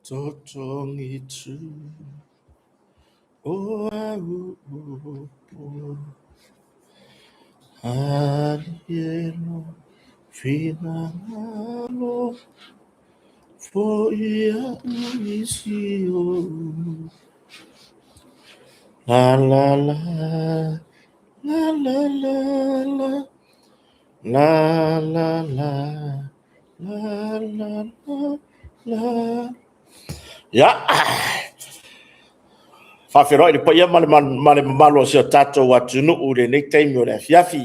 Totogi tu o au upu Alie lo finagalo Foi a'u i si ou La la la la la la la La la la la la la la. Ia, faafeiloai i le paia ma le mamalu o si o tatou atunuu i lenei taimi o le afiafi.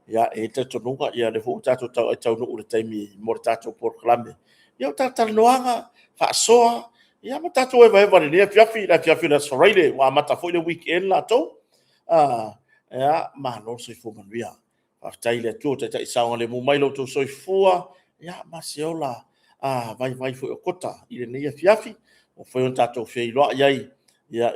Ia, e i ai le talitonuga o lea foi ua tatou taunuu i le taimi mo le tatou polokalame. Ia o talatalanoaga, faasoa, ia ma tatou hevaheva i lenei afiafi, le afiafi o le Aso Faraile ua amata foi le weekend latou. Ia, malo le soifua manuia. Faafetai i le Atua ua taitai saogalemu mai lo outou soifua ma se ola vaivai foi o kota i lenei afiafi ua mafai ona tatou feiloai ai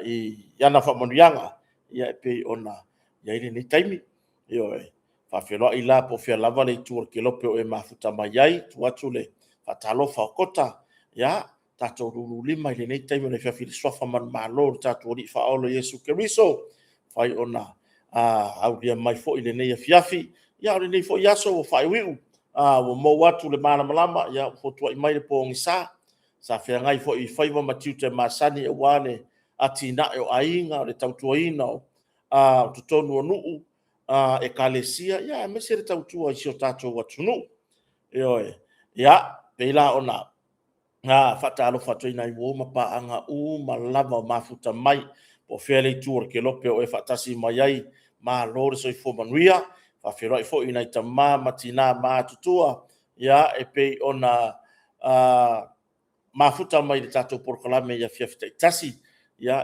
i ana faamanuiaga e pei ona i ai lenei taimi. Ioe. E faafeiloai la po o fea lava le itu o le kelope o e mafuta mai ai, tuu atu le faatalofa a Okota, ia tatou lululima i lenei taimi o le afiafi i le suafa manumalo o le tatou Alii Faaola o Iesu Keriso ua mafai ona aulia mai foi lenei afiafi, a o lenei foi aso ua faaiuiu, ua mou atu le malamalama, ua fotuai mai le pogisa sa feagai foi i faiva ma tiute masani aua le atinae o aiga, o le tautuaina o totonu o nuu, ekalesia, aemaise le tautua i si o tatou atunuu. Ioe. Ia, e pei la ona faatalofa atu ai i nai uo ma paaga uma lava o mafuta mai, po o fea le itu o le kelope o e faatasi mai ai, malo le soifua manuia. E faafeiloai foi i nai tama ma tina matutua e pei ona mafuta mai i le tatou polokalame i afiafi taitasi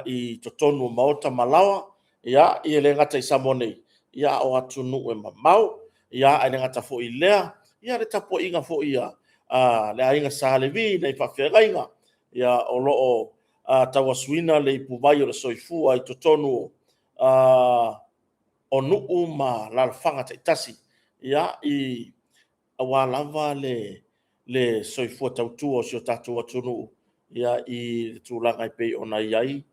i totonu o maota ma laoa, e le gata i Samoa nei, a o atunuu e mamao. Ae le gata foi i lea, o le tapuaiga foi a le Aiga Sa Levi, nai faafeagaiga o lo o tauasuina le ipuvai o le soifua i totonu o nuu ma alaalafaga taitasi aua lava le soifua tautua o si o tatou atunuu i le tulaga e pei ona i ai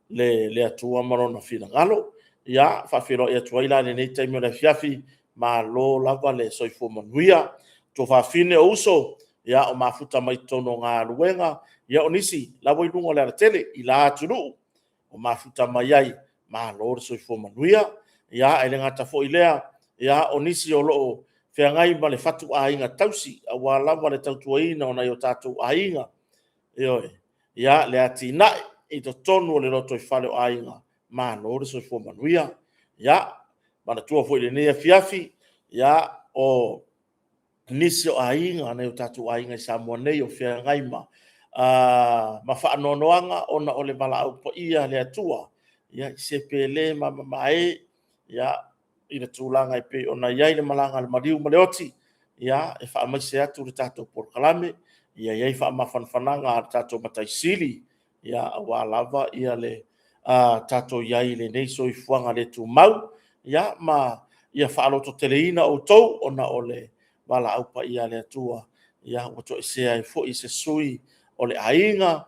le Atua ma Lona finagalo. Ia, e faafeiloai atu ai la i lenei taimi o le afiafi, malo lava le soifua manuia. Tuafafine o uso o mafuta mai totonu o galuega, ia o nisi o la ua i luga o le alatele i la atunuu o mafuta mai ai, malo le soifua manuia. Ae le gata foi i lea, o nisi o lo o feagai ma le fatuaiga tausi aua lava le tautuaina o nai o tatou aiga, ioe, le atinae i totonu o le lotoifale o aiga, malo le soifua manuia. Ia manatua foi i lenei afiafi, o nisi o aiga, nai o tatou aiga i Samoa nei o feagai ma faanoanoaga ona o le valaau paia a le Atua, i se pele ma mamae i le tulaga e pei ona i ai le malaga a le maliu ma le oti, e faamaise atu le tatou polokalame, ia i ai faamafanafanaga a le tatou Matai Sili, aua lava le tatou i ai i lenei soifuaga le tumau, ma ia faalototeleina outou ona o le valaau paia a le Atua ua toesea ai foi se sui o le aiga,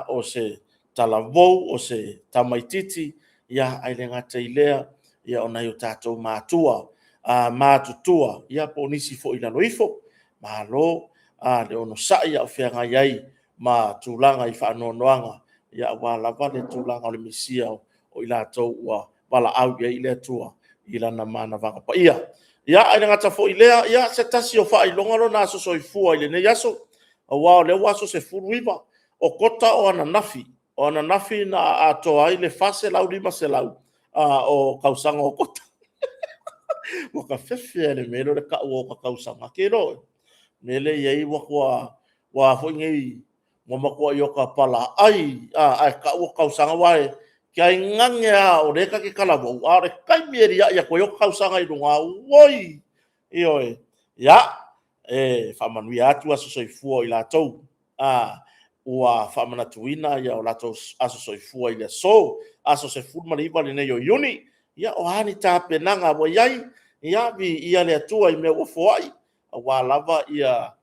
o se talavou, o se tamaitiiti, ae le gata i lea o nai o tatou matua matutua, po o nisi foi i lalo ifo. Malo le onosai a o feagai ai ma tulaga i faanoanoaga aua lava le tulaga o le misia o i latou ua valaau i ai le Atua i lana manavaga paia. Ia, ae le gata foi i lea, o se tasi o faailoga lona aso soifua i lenei aso, aua o lea ua aso 19. O Kota o ananafi, o ananafi na atoa ai le 400, 500 o tausaga o Kota. Ua ta fefe lava i le mea lea o le tau o ota tausaga. Keloe, o le mea lea e i ai ua a foi nei, ua matuai ota palaai ae tau ota tausaga, aua e tainane lava o lea ta te talavou, a o le taimi e liai atu ai ota tausaga i luga, auoi! Ioe. Ia, e faamanuia atu aso soifua o i latou ua faamanatuina o latou aso soifua i le aso, aso 19 lenei o Iuni. Ia, o a ni tapenaga ua i ai, ia viia le Atua i mea ua foai. aua lava ia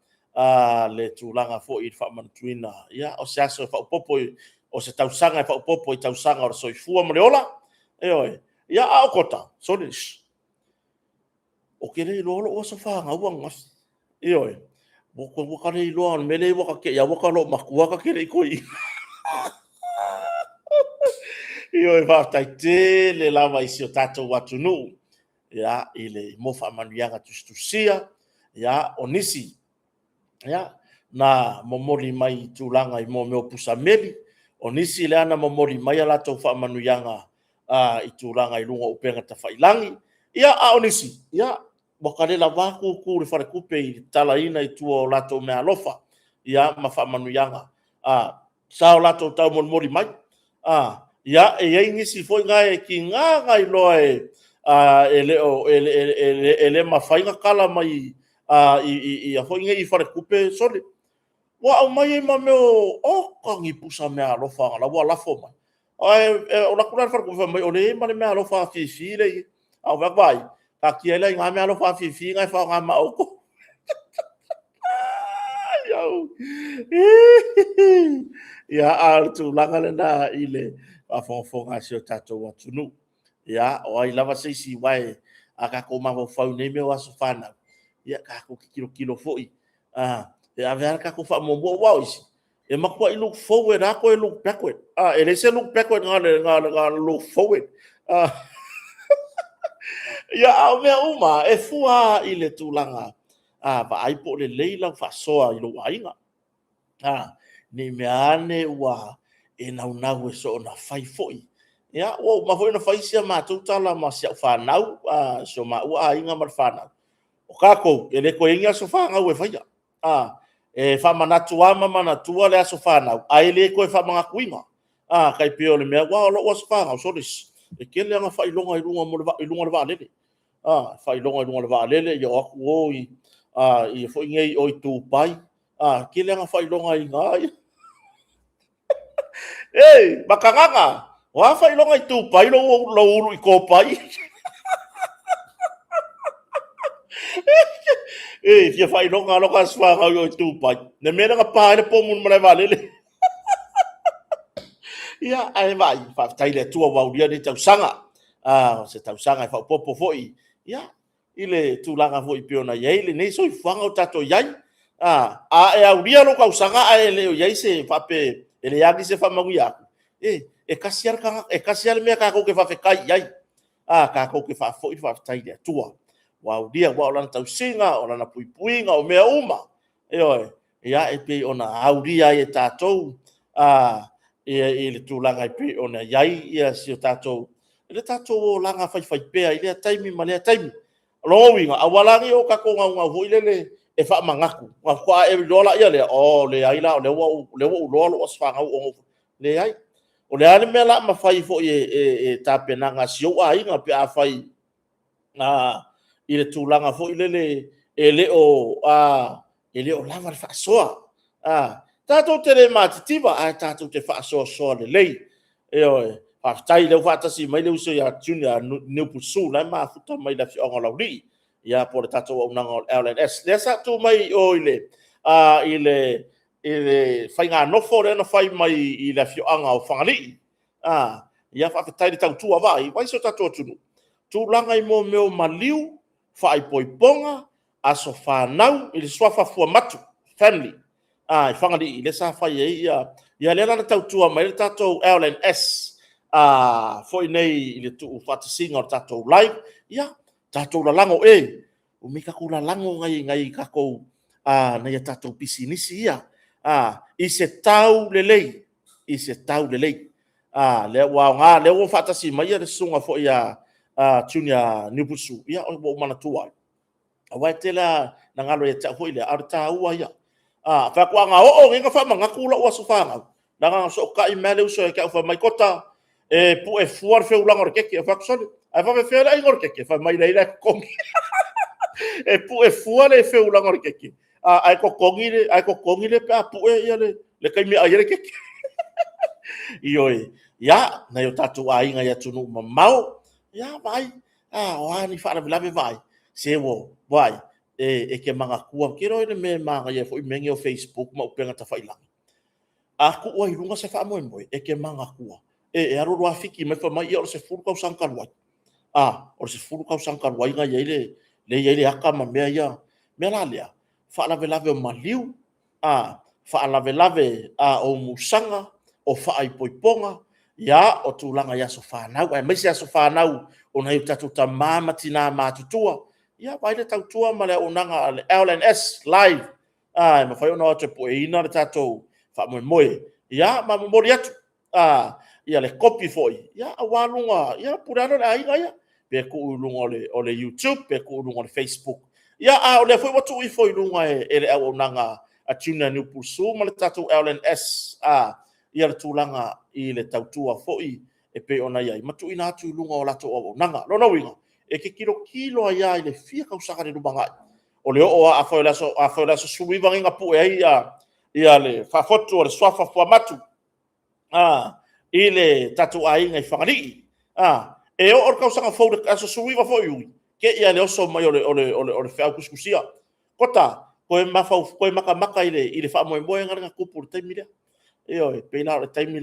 le tulaga foi i le faamanatuina, ia, o se aso e faaopoopo, o se tausaga e faaopoopo i tausaga o le soifua ma le ola. Ioe. Ia, a o Kota, sole, ou te le iloa lou aso fanau ananafi. Ioe. Ua ta le iloa, o le mea lea ua ta te i lava ua ta loomatua ta te le i toeaina. Ioe, faafetai tele lava i si o tatou atunuu, ia, i le mo faamanuiaga tusitusia, ia, o nisi, ia, na momoli mai i tulaga i mea o pusa meli, o nisi lea na momoli mai a latou faamanuiaga i tulaga i luga o upega tafailagi, ia, a o nisi, ia, ua ta le lava tutu i le faletupe i le talaina i tua o latou meaalofa, ia, ma faamanuiaga sa o latou taumolimoli mai. Ia, e i ai nisi foi na e tiga ona iloa e le o, e le mafai ona tala mai i foi nei faletupe, sole, ua aumai ai ma mea o, oka ni pusa meaalofa o la ua lafo mai. Ae ou alu atu la i le faletupe fai mai o lea e i ai ma le meaalofa a Fifi lea e i i. Ae ou vaai atu, vaai, taatia ia la i ina meaalofa a Fifi na e faaaoga ma outou. Ia, a o le tulaga lena i le faafogafoga a si o tatou atunuu. Ia, o ai lava se isi, aua a tatou mafaufau i nei mea o aso fanau, ia tatou te tilotilo foi e ave lava le tatou faamuamua. Aua o isi, e matuai look forward lava toe look backward. E leai se look backward na o le look forward. Ia, a o mea uma, e fua lava i le tulaga vaai po o lelei lau faasoa i lou aiga. Ne i mea ane ua e naunau e soona fai foi. Ia, ua uma foi ona fai si a matou tala ma si au fanau, si o maua aiga ma le fanau. O tatou, e le toe i ai ni aso fanau e faia. E faamanatu lava ma manatua le aso fanau, ae le toe faamanatuina. Tai pei o le mea, aua o lou aso fanau, sole, e tele lava ina faailoga i luga o le vaalele. Faailoga i luga o le vaalele, ia o atu o i foi nei i Dubai, tele lava ina faailoga i ina. Ei, Makagaga, o a faailoga i Dubai lou ulu i Kopai? Ei, fia faailoga lava lou aso fanau i Dubai. Le mea lea na pa ai le pomu i le malae vaalele. Ia, ae vaai, faafetai i le Atua ua aulia lenei tausaga. O se tausaga e faaopoopo foi, ia, i le tulaga foi pei ona i ai lenei soifuaga o tatou i ai. A e aulia lou tausaga ae le o i ai se faapea e leai lava nisi e faamanuia atu, e tasi lava le tagata, e tasi lava le mea tatou te faafetai i ai, tatou te faafoi le faafetai i le Atua ua aulia, aua o Lana tausiga, o Lana puipuiga, o mea uma, ioe, ia, e pei ona aulia ai e tatou i le tulaga e pei ona i ai si o tatou, le tatou olaga faifaipea i lea taimi ma lea taimi. O lona uiga, aua la ne i o tatou naunau foi lele e faamanatu, ona faatoa e iloa lea, o leai la, o lea ua ou iloa lou aso fanau ona ou… Leai. O le a le mea o le a mafai foi e tapenaga a si ou aiga pe afai i le tulaga foi lele e le o lava le faasoa. Tatou te le matitiva, ae tatou te faasoasoa lelei. Ioe. Faafetai o lea ua faatasi mai le uso ia Junior Niupusu, o la e mafuta mai le afioaga o Laulii, ia po o le tatou auaunaga o le LNS. Lea sa tuu mai i o i le faiganofo lea na fai mai i le afioaga o Fagalii. Ia faafetai le tautua. Vaai, vaai si o tatou atunuu, tulaga i mea o maliu, faaipoipoga, aso fanau i le suafa Fuamatu family i Fagalii lea sa fai ai ia lea la na tautua mai ai le tatou LNS foi nei i le tuufaatasiga o le tatou live. Ia tatou lalago umi tatou lalago nai tatou nai a tatou pisinisi ia i se tau lelei, i se tau lelei. Lea ua aoga, lea ua faatasi mai le susuga foi ia Junior Niupusu, ia ua ou manatua ai, aua e tele lava ina galo ia te au foi lea, a o le taua ia. Ou fai atu, a na oo nei ona faamanatu lou aso fanau, leaga na fesootai mai lava le uso ia te au fai mai, Kota, e pue fua le feulaga o le keke. Ou fai atu, sole, ae faapefea le aiga o le keke? Fai mai, leai la e totogi. E pue fua le feulaga o le keke, ae totogi le pe a pue le taimi e ai ai le keke. Ioe, ia, nai o tatou aiga i atunuu mamao, ia, vaai, o a ni faalavelave, vaai, se ua, vaai, e te manatua, te iloa le mea e manaia foi mea nei o Facebook ma upega tafailagi. A tuu ai i luga se faamoemoe, e te manatua, e alu alu lava fiki mai fai mai, ia o le 10 tausaga talu ai. A, o le 10 tausaga talu ai na i ai le, lea e i ai le ata ma mea ia. O le mea la lea, faalavelave o maliu, faalavelave o musaga, o faaipoipoga, ia, o tulaga i aso fanau, aemaise aso fanau o nai o tatou tama ma tina matutua. Ia vaai le tautua ma le auaunaga a le LNS Live, e mafai ona o atu e pueina le tatou faamoemoe, ia, ma momoli atu le kopi foi, aua luga, ia pule lava lea o le aiga ia, pe tuu i luga o le YouTube pe tuu i luga o le Facebook. Ia, a o lea foi ua tuu ifo i luga e le auaunaga a Junior Niupulusu ma le tatou LNS ia le tulaga i le tautua foi e pei ona i ai, ma tuuina atu i luga o latou auaunaga. Lona uiga, e te tilotilo ai lava i le fia tausaga i le lumanai, o le oo lava, afai o le aso 19 nei na pue ai le faafotu o le suafa Fuamatu i le tatou aiga i Fagalii, e oo i le tausaga fou i le aso 19 foi o Iuni, te i lava i le oso mai o le feau tusitusia. Kota, toe matamata i le faamoemoe lea na tupu i le taimi lea. Ioe, e pei la o le taimi,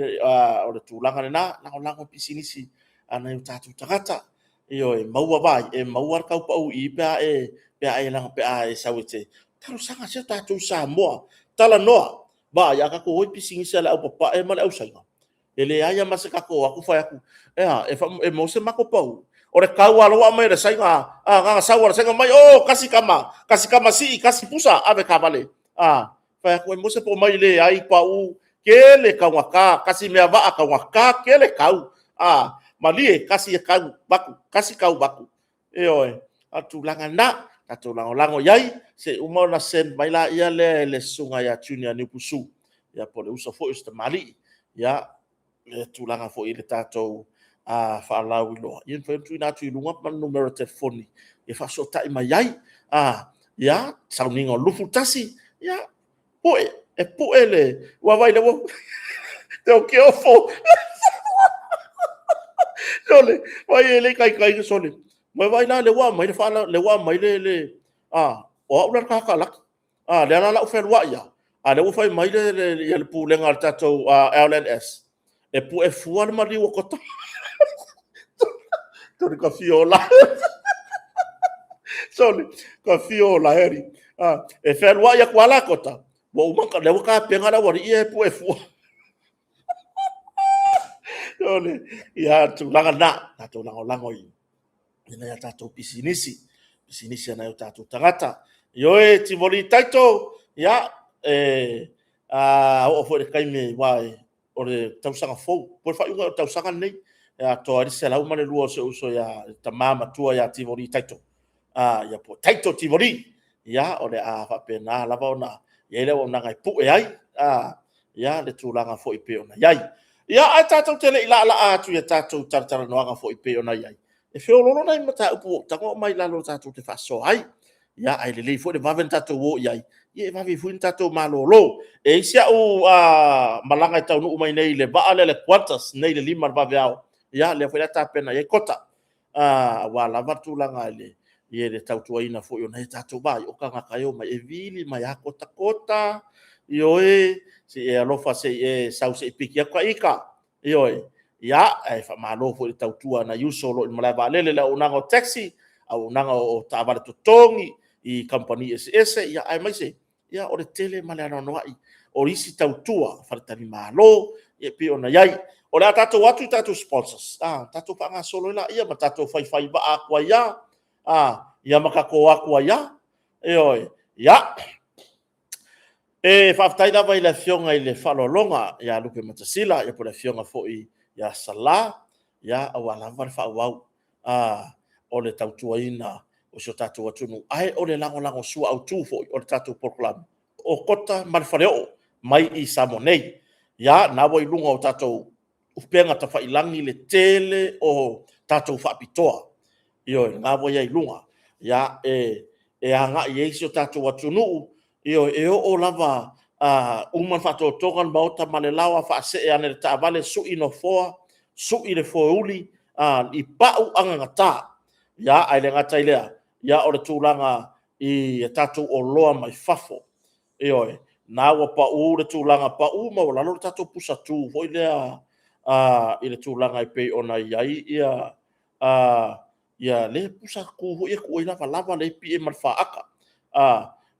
o le tulaga lena, lagolago pisinisi a nai o tatou tagata. Ioe, maua, vaai, e maua le tau pau i i pe a e sau e te talosaga. Se o tatou i Samoa, talanoa. Vaai, a tatou o i pisinisi a le au papae ma le au Saina, e leai lava ma se tatou o atu fai atu, e a, e maua se matou pau? O le tau lava o la e ua aumai e le Saina, na ona sau lava o le Saina fai mai, o, tasi kama sii, tasi pusa, ave taavale. Fai atu e maua se pau? Fai mai, leai pau, tele taugata, tasi mea vaa taugata tele tau. Malie, tasi e tau avatu, tasi tau avatu. Ioe, a o le tulaga lena, tatou lagolago i ai, se i uma ona send mai lea e le susuga ia Junior Niupulusu, po o le uso foi o si tamalii, ia le tulaga foi i le tatou faalauiloa, ia mafai ona tuuina atu i luga ma le numera telefoni e faafesootai mai ai. Ia, sauniga o le 21, ia, pue, e pue le... ua vaai o lea ua teoteofo. Sole, vaai e le i taitai ona sole. Vaai la o lea ua aumai le o au la le tagata laki. A, lea la o le a ou fealuai lava, a o lea ua fai mai le pulega a le tatou LNS, e pue fua le maliu o Kota. Sole, ta fia ola. Sole, ta fia ola e alii. E fealuai atu lava la Kota, ua uma, lea ua tapena le aualii ia e pue fua. Sole, ia, tulaga lena, tatou lagolago i nai a tatou pisinisi, pisinisi a nai o tatou tagata. Ioe, Tivoli Taito, ia, e oo foi i le taimi aua o le tausaga fou, po o le faaiuga o le tausaga lenei, e atoa ai le 102 o si ou uso ia le tama matua ia Tivoli Taito, ia po o Taito Tivoli. Ia, o le a faapena lava ona i ai le auaunaga e pue ai ia le tulaga foi e pei ona i ai. Ia, ae tatou te le i laalaa atu i a tatou talatalanoaga foi e pei ona i ai, e feoloolo nai mataupu ua ou tago aumai i lalo tatou te faasoa ai. Ia, ae lelei foi le vave ona tatou o i ai, ia e vave ai foi ona tatou malolo. E i ai si au malaga e taunuu mai nei i le vaa lea le Qantas nei i le 5 i le vaveao, ia lea foi o le a tapena i ai Kota, aua lava le tulaga i le tautuaina foi o nai o tatou vai, o tagata e omai, e vili mai lava Kota, Kota, ioe, se i e alofa se i e sau se i piki atu ta ita. Ioe, ia, ae faamalo foi i le tautua a nai uso o lo o i le malae vaalele, le auaunaga o taxi, auaunaga o taavale totogi i kamupani eseese, ia aemaise ia o le tele ma le anoanoai o isi tautua faletalimalo e pei ona i ai. O le a tatou o atu i tatou sponsors, tatou faagasolo ai laia ma tatou faifai vaa atu ai lava, ia ma tatou o atu ai lava. Ioe. Ia, e faafetai lava i le Afioga i le Faaaloaloga ia Lupematasila, ia po o le Afioga foi ia Sala, ia aua lava le faaauau o le tautuaina o si o tatou atunuu, ae o le lagolagosua autu foi o le tatou polokalame o Kota ma le Faleoo mai i Samoa nei. Ia, na ua i luga o tatou upega tafailagi le tele o tatou faapitoa. Ioe, lena ua i ai i luga. Ia, e agai i ai si o tatou atunuu, ioe, e oo lava uma le faatotoga o le maota ma le laoa faasee ane i le taavale, sui nofoa, sui le foeuli i pau agagata. Ia, ae le gata i lea, ia o le tulaga i a tatou oloa mai fafo. Ioe, na ua pau le tulaga pau maualalo le tatou pusa tu foi lea i le tulaga e pei ona i ai ia ia le pusa tu foi e tuu ai lavalava le pie ma le faata.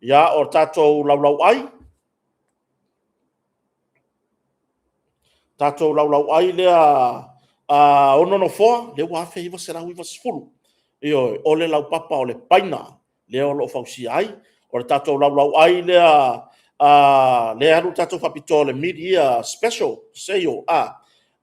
Ia, o tatou laulauai, tatou laulauai lea 6 nofoa, lea ua $1,990. Ioe, o le laupapa o le paina lea o lo o fausia ai. O le tatou laulauai lea lea e alu le tatou faapitoa o le mid-year special sale,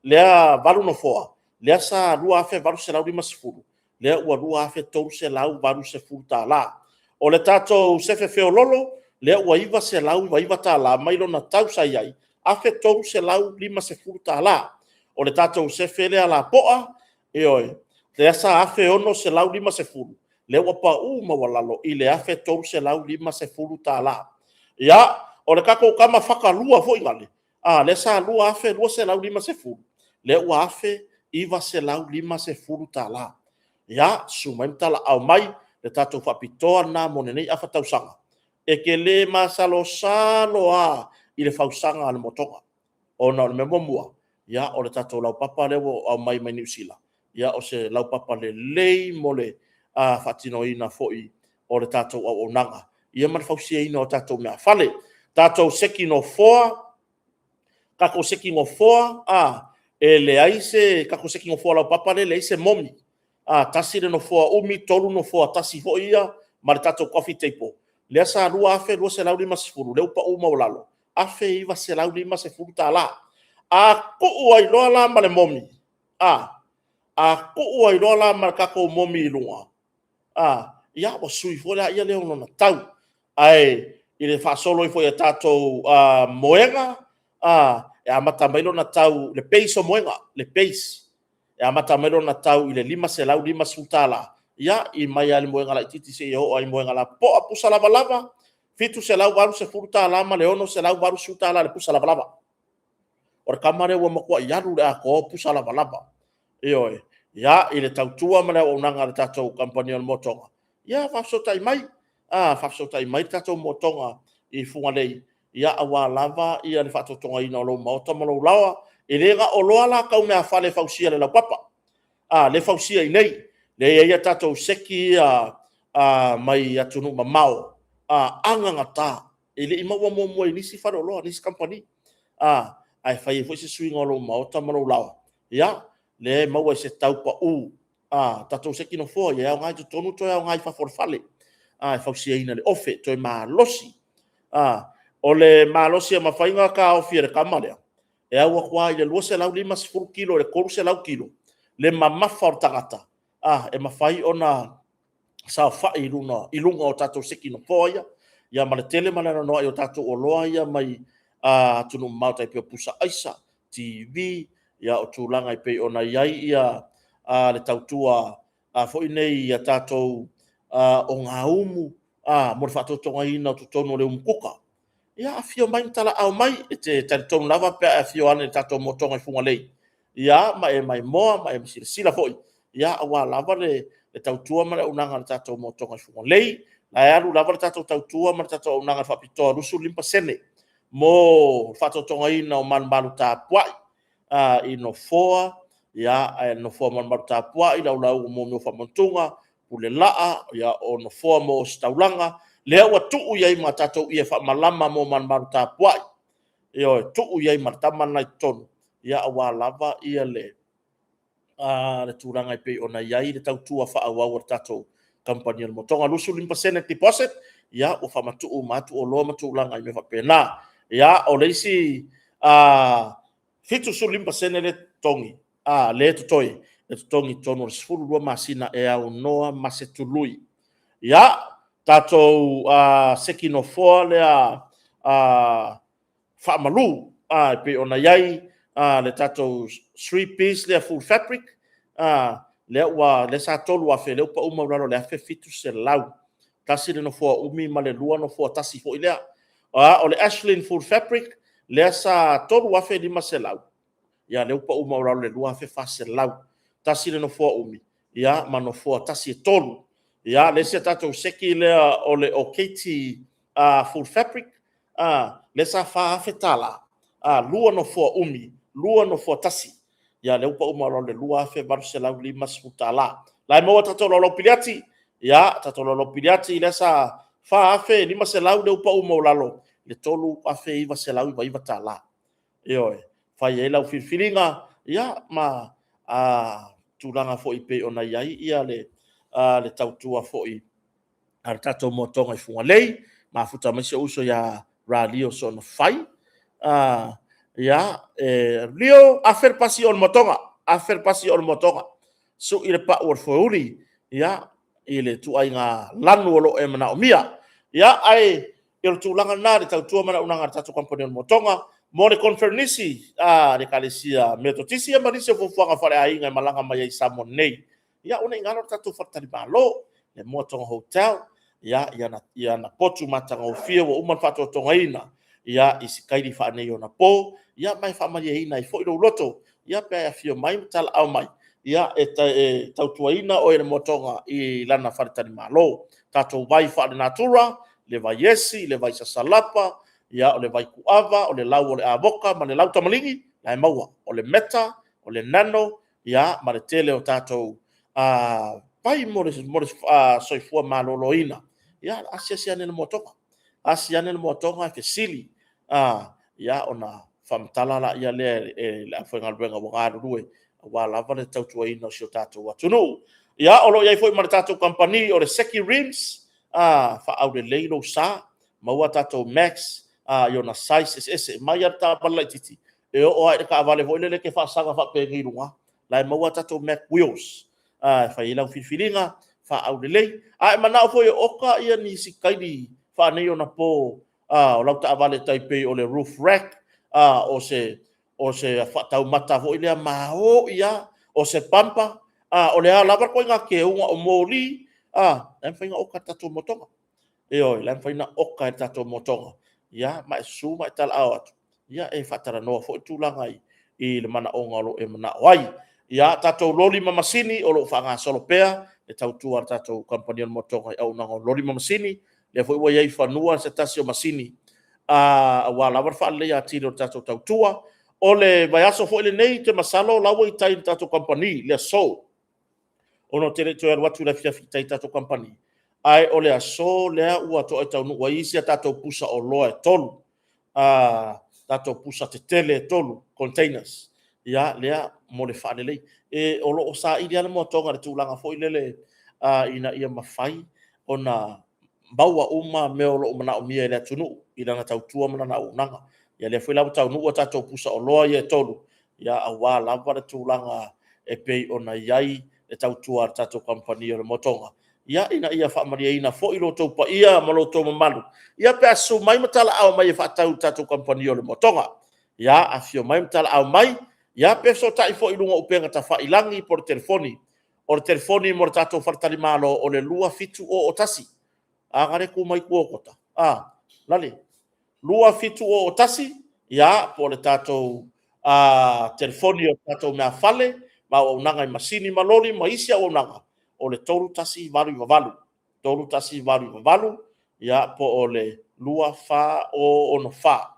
lea 8 nofoa, lea sa $2,850, lea ua $2,380. O le tatou sefe feololo, lea ua $999 mai lona tau sa i ai, $1,350. O le tatou sefe lea lapoa, ioe, lea sa $1,650, lea ua pau maualalo i le $1,350. Ia, o le tatou tama fatalua foi lale, lea sa $2,250, lea ua $1,950. Ia, susu mai ma talaaao mai le tatou faapitoa lena mo lenei afa tausaga. E te le masalosalo lava i le fausaga a le motoga, ona o le mea muamua, ia, o le tatou laupapa lea ua aumai mai Niu Sila, ia o se laupapa lelei mo le faatinoina foi o le tatou auaunaga, ia ma le fausiaina o tatou meafale. Tatou seki nofoa, tatou seki nofoa, e leai se tatou seki nofoa laupapa lea e leai se momi. Tasi le nofoa umi, tolu nofoa tasi foi ia ma le tatou coffee table, lea sa $2,250, lea ua pau maualalo, $1,950. A tuu ai loa la ma le momi, a tuu ai loa la ma le tatou momi i luga, ia ua sui foi lea o lona tau. Ae i le faasolo ifo i tatou moega, e amata mai lona tau, le base o moega, le base, e amata mai lona tau i le $550, ia, mai lava i le moega laitiiti seia oo i moega lapopoa. Pusa lavalava, $780 ma le $680 i le pusa lavalava. O le tama lea ua matuai alu i le atoa o pusa lavalava. Ioe. Ia, i le tautua ma le auaunaga a le tatou kamupani o le Motoga, ia faafesootai mai, faafesootai mai le tatou Motoga i Fugalei, aua lava le faatotogaina o lou maota ma lou laoa. E le na o oloa la tau meafale e fausia i le laupapa, lea e fausia i inei. Lea e i ai a tatou seki ia mai atunuu mamao, anagata, e le i maua muamua i nisi faleoloa nisi kamupani, ae fai ai foi se suiga o lou maota ma lou laoa, ia, lea e maua i se tau pau tatou seki nofoa, ia e aoga i totonu toe aoga i fafo o le fale, e fausiaina i le ofe, toe malosi. O le malosi e mafai ona taofi e le tama lea, e au atu lava i le 250 kilo i le 300 kilo le mamafa o le tagata, e mafai ona saofai i luga o tatou seki nofoa ia, ia ma le tele ma le anoanoai o tatou oloa ia mai atunuu mamao tai pei o pusa aisa, TV, ia o tulaga e pei ona i ai ia le tautua foi nei i tatou ogaumu mo le faatotogaina o totonu o le umukuka. Ia, afifio mai ma talaaao mai, e te talitonu lava pe a e afio ane i le tatou motoga i Fugalei, ia ma e maimoa ma e silasila foi, ia aua lava le tautua ma le auaunaga a le tatou motoga i Fugalei. Ae alu lava le tatou tautua ma le tatou auaunaga faapitoa 25% mo le faatotogaina o malumalu tapuai i nofoa, ia, ae nofoa malumalu tapuai, laulauga mo mea o faamanatuga, pule laa, ia, o nofoa mo ositaulaga, lea ua tuu i ai ma tatou ie faamalama mo malumalu tapuai. Ioe, tuu i ai ma le tama lena i totonu, ia aua lava ia le tulaga e pei ona i ai le tautua faaauau a le tatou kamupani o le Motoga. 25% deposit, ia ua faamatuu uma atu oloa ma tulaga i mea faapena. Ia, o le isi 75% le totogi, le totoe, e totogi i totonu o le 12 masina e aunoa ma se tului. Ia, tatou seki nofoa lea faamalu e pei ona i ai le tatou 3 piece lea full fabric, lea ua lea sa 3000, lea ua pau maualalo i le 1700. Tasi le nofoa umi ma le lua nofoa tasi foi lea. O le Ashlyn full fabric lea sa 3500, ia lea ua pau maualalo i le 2400. Tasi le nofoa umi, ia ma nofoa tasi e tolu. Ia, le isi a tatou seki lea o le Okati full fabric, lea sa $4,000, lua nofoa umi, lua nofoa tasi. Ia, lea ua pau mai loa le $2,850. La e maua tatou laulau piliati, ia, tatou laulau piliati lea sa $4,500, lea ua pau maualalo i le $3,999. Ioe, fai ai lau filifiliga, ia, ma tulaga foi e pei ona i ai ia le tautua foi a le tatou motoga i Fugalei, mafuta mai si ou uso ia Ralio Soonafai. Ia, e Lio, 1000 le pasi o le motoga, 1000 le pasi o le motoga. Sui le pau o le foeuli, ia, i le ituaiga lanu o lo o e manaomia. Ia, ae o le tulaga lena i le tautua ma le auaunaga a le tatou kamupani o le Motoga. Mo le koneferenisi a le Ekalesia Metotisi ma nisi o fuafuaga faaleaiga e malaga mai ai i Samoa nei, ia aua ne i galo le tatou faletalimalo, le Moatoga Hotel, ia, i ana potu matagofie ua uma ona faatotogaina, ia, i se kaili faaneionapo, ia ma e faamalieina ai foi lou loto, ia pe a e afio mai ma talaaao mai, ia, e tautuaina oe e le Moatoga i lana faletalimalo. Tatou vai faalenatura, le vai esi, le vai sasalapa, ia, o le vai puava, o le lau o le avoka ma le lau tamaligi, na e maua. O le meta, o le nano, ia, ma le tele o tatou vai mo le soifua maloloina. Ia, asiasi ane i le Moatoga, asi ane le Moatoga fesili, ia ona faamatala lea e le aufaigaluega ua galulue aua lava le tautuaina o si o tatou atunuu. Ia, o lo o i ai foi ma le tatou kamupani o le Seki Rims, faaaulelei lou sa, maua tatou max i ona size eseese, mai lava i le taavale laitiiti e oo lava i le taavale foi lele e te faasaga faapenei i luga, la e maua tatou mac wheels e fai ai lau filifiliga, faaaulelei. A e manao foi e oka nisi kaili faaneionapo o lau taavale tai pei o le roof rack, o se faataumata foi lea maoi lava, o se pampa, o le a lava le ituaiga teuga, o moli, la e mafai ona oka e le tatou motoga. Ioe, la e mafai ona oka e le tatou motoga, ia ma e susu ma e talaaao atu, ia e faatalanoa foi le tulaga i le manaoga o lo o e manao ai. Ia, tatou loli ma masini o lo o faagasolo pea le tautua a le tatou kamupani o le Motoga i auaunaga o loli ma masini. Lea foi ua i ai i fanua se tasi o masini aua lava le faaleleia atili o le tatou tautua. O le vaiaso foi lenei, ou te masalo o la ua i tai i le tatou kamupani le aso, ona ou te le i toe alu atu i le afiafi i tai i le tatou kamupani, ae o le aso lea ua to'a taunuu ai isi a tatou pusa oloa e 3, tatou pusa tetele e 3, containers, ia, lea mo le faalelei. E, o lo o saili lava le moatoga i le tulaga foi lele ina ia mafai ona maua uma mea o lo o manaomia e le atunuu i lana tautua ma lana auaunaga. Ia lea foi la ua taunuu a tatou pusa oloa ia e 3, ia aua lava le tulaga e pei ona i ai le tautua a le tatou kamupani o le Motoga, ia ina ia faamalieina foi lo outou paia ma lo outou mamalu, ia pe a susu mai ma talaaao mai e faatau i le tatou kamupani o le Motoga. Ia, afifio mai ma talaaao mai, ia pe fesootai foi i luga o upega tafailagi po o le telefoni. O le telefoni mo le tatou faletalimalo o le 2701. A na le tu mai tua o Kota, a, lale. 2701, ia, po o le tatou telefoni o le tatou meafale ma auaunaga i masini ma loli ma isi auaunaga, o le 3188, 3188, ia, po o le 2464,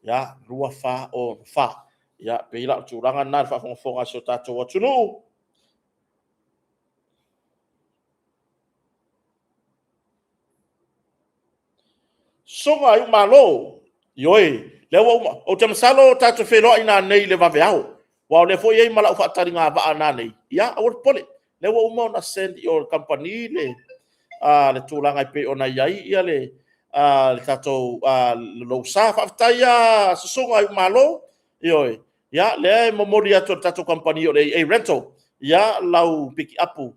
ia, 2464. Ia, pei la o le tulaga lena i le faafogafoga a si o tatou atunuu. Susuga Iumalo, ioe, lea ua uma. Ou te masalo tatou te feiloai nanei i le vaveao, aua o lea foi e i ai ma lau faataliga vaa nanei, ia aua le popole. O lea ua uma ona send i o i le kamupani le tulaga e pei ona i ai le tatou lou sa. Faafetai lava Susuga Iumalo, ioe, ia lea e momoli atu e le tatou kamupani o le AA Rental lau pikiapu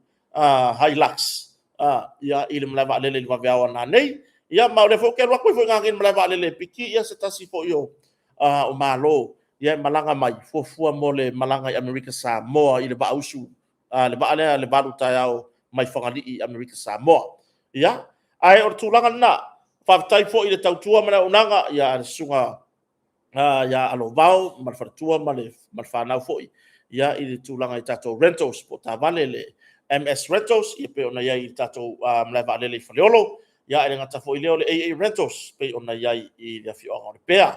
Hilux i le malae vaalele i le vaveao a nanei. Ia ma o lea foi ou te alu atu ai foi nanei i le malae vaalele e piki se tasi foi o malo e malaga mai, fuafua mo le malaga i Amerika Samoa i le vaa lea i le 8:00 taeao mai Fagalii i Amerika Samoa. Ia, ae o le tulaga lena, faafetai foi i le tautua ma le auaunaga a le susuga ia Alovao ma le faletua ma le fanau foi i le tulaga i tatou rentals po o taavale, le MS Rentals, ia pei ona i ai i le tatou malae vaalele i Faleolo. Ia, e le gata foi i lea o le AA Rentals, pei ona i ai i le afioaga o Lepea.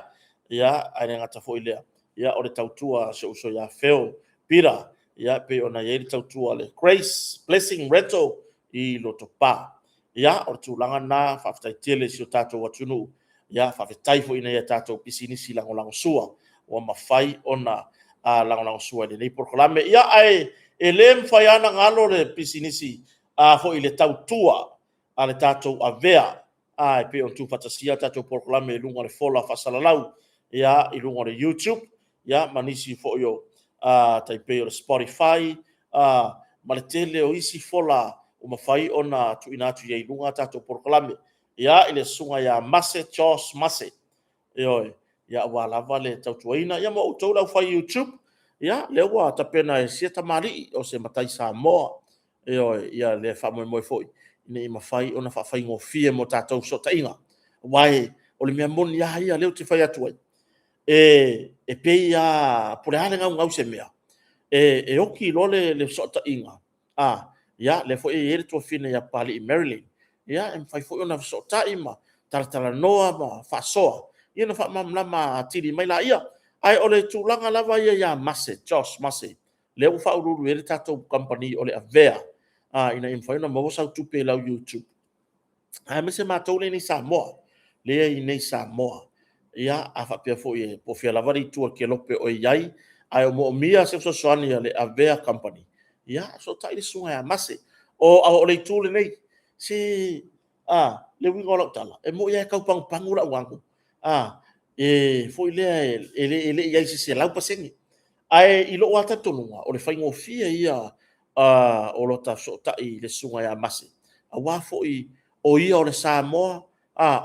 Ia, ae le gata foi i lea, ia o le tautua a si ou uso ia Phil Peter, ia pei ona i ai le tautua a le Grace Blessing Rental i Lotopa. Ia, o le tulaga lena, faafetai tele i si o tatou atunuu. Ia, faafetai foi i nai a tatou pisinisi lagolagosua ua mafai ona lagolagosua i lenei polokalame. Ia, ae e le mafai lava ona galo le pisinisi foi i le tautua a le tatou Avea, e pei ona tuufaatasia le tatou polokalame i luga o le fola faasalalau, ia, i luga o le YouTube, ia, ma nisi foi o tai pei o le Spotify, ma le tele o isi fola ua mafai ona tuuina atu i ai i luga tatou polokalame. Ia, i le susuga ia Mase Jos Mase, ioe, ia aua lava le tautuaina, ia ma outou le aufai YouTube, ia, lea ua tapena e sia tamalii o se matai Samoa, ioe, ia lea faamoemoe foi ina ia mafai ona faafaigofie mo tatou fesootaiga. Aua o le mea moni lava ia lea ou te fai atu ai, e pei lava po o le a le gaugau o se mea, e oti loa le fesootaiga, ia, lea foi e i ai le tuafafine ia Papalii Marilyn, ia, e mafai foi ona fesootai ma talatalanoa ma faasoa, ia ona faamalamalama atili mai lea. Ae o le tulaga lava ia ia Mase, Josh Mase, lea ua faauluulu i ai le tatou kamupani o le Avea, ina ia mafai ona maua sau tupe i lau YouTube, aemaise matou lea e i inei i Samoa, lea e i inei i Samoa. Ia, a faapea foi po o fea lava le itu o le kelope o e i ai, ae o moomia se fesoasoani a le Avea Company, ia fesootai le susuga ia Mase. O le itu lenei, se le uiga o lau tala, e moni lava e tau pagupagu lau ago, e foi lea e le i i ai i se 100%. Ae i lou lava talitonuga, o le faigofie ia o lota fesootai i le susuga ia Mase, aua foi o ia o le Samoa,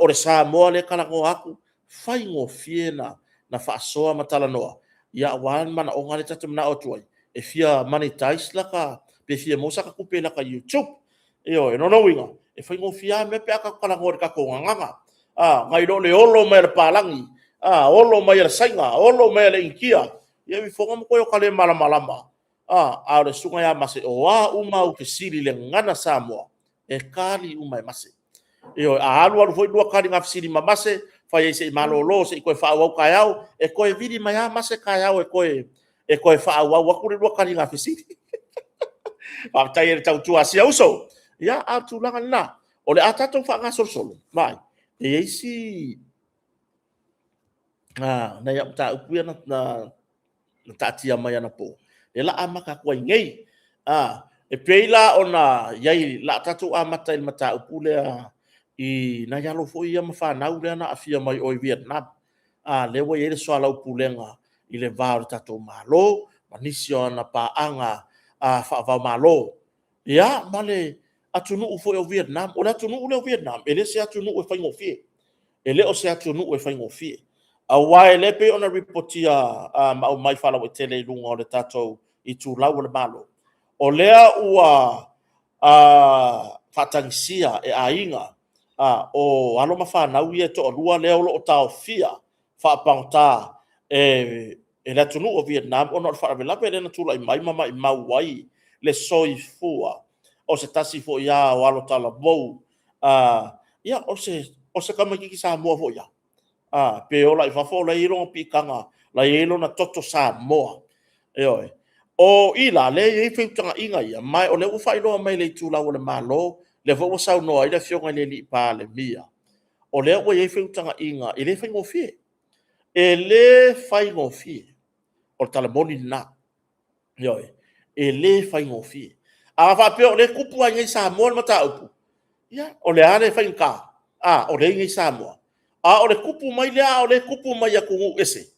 o le Samoa lea e talanoa atu, faigofie ona faasoa ma talanoa, aua le manaoga lea ta te manao atu ai, e fia monetize lata, pe fia maua sata tupe i lata YouTube. Ioe, o lona uiga, e faigofie lava mea pe a tatou talanoa i le tatou gagana, nai lo le olo mai o le palagi, olo mai o le Saina, olo mai o le Initia, ia e alu ifo ma toe ota le malamalama. A o le susuga ia Mase, o a uma au fesili i le gagana Samoa, e tali uma e Mase. Ioe, a alu alu foi lua taliga fesili ma Mase, fai ai se i malolo se i toe faaauau taeao, e toe vili mai lava Mase taeao e toe faaauau atu le lua taliga fesili. Faafetai i le tautua a si ou uso. Ia, a o le tulaga lena. O le a tatou faagasolosolo, vaai, e i ai si nai au mataupu ia na taatia mai anapo, lea o le a amata atu ai nei. E pei la ona i ai, o le a tatou amata i le mataupu lea i nai alo foi ia ma fanau lea na aafia mai o i Vietnam, lea ua i ai le soalaupulega i le va o le tatou Malo ma nisi o ana paaga faava-o-Malo, ia, ma le atunuu foi o Vietnam. O le atunuu lea o Vietnam, e le o se atunuu e faigofie. E le o se atunuu e faigofie. Aua o lea e pei ona lipotia ma aumai faalauaitele i luga o le tatou itulau o le Malo, o lea ua faatagisia e aiga o alo ma fanau ia e toalua lea o lo o taofia faapagota e le atunuu o Vietnam ona o le faalavelave lea na tulai mai ma maumau ai le soifua o se tasi foi o alo talavou, ia, o se tamaitiiti Samoa foi lava, pe ola i fafo, o la e i ai lona piitaga, o la e i ai lona toto Samoa. Ioe. O i la, lea e i ai feutagaiga ia, ma o lea ua faailoa mai e le itulau a le Malo, lea foi ua saunoa ai le Afioga i le Palemia, o lea ua i ai feutagaiga, e le faigofie. E le faigofie. O le tala moni lena. Ioe. E le faigofie. A faapea o lea e tupu lava i inei i Samoa le mataupu, ia, o le a le faigata? A, o lea e i inei i Samoa. A o le tupu mai lea a o lea e tupu mai i atunuu ese,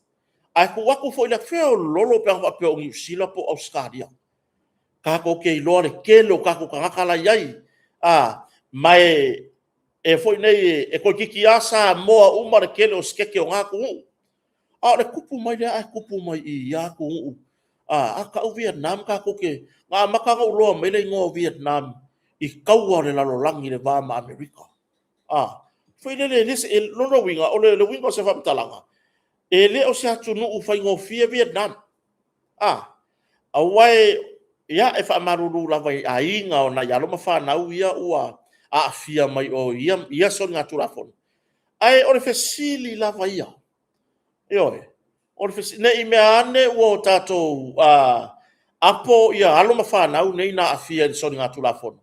ae tuu atu foi i le feoloolo pe ana faapea o Niu Sila po o Ausetalia. Tatou te iloa le tele o tatou tagata la e i ai, ma e foi nei, e toeitiiti lava Samoa uma le tele o sekete o na atunuu. A o le tupu mai lea ae tupu mai i ia atunuu, a tau Vietnam, tatou te... Na amata ona ou iloa mai le igoa o Vietnam i taua o le lalolagi i le va ma Amerika. Foi lele, o lona uiga, o le uiga o se faamatalaga, e le o se atunuu faigofie Vietnam. Aua Ia, e faamalulu lava i aiga o nai alo ma fanau ia ua aafia mai o ia, ia soligatulafono. Ae o le fesili lava ia, ioe, o le fesili, ne i mea ane ua tatou apo ia alo ma fanau nei na aafia i le soligatulafono,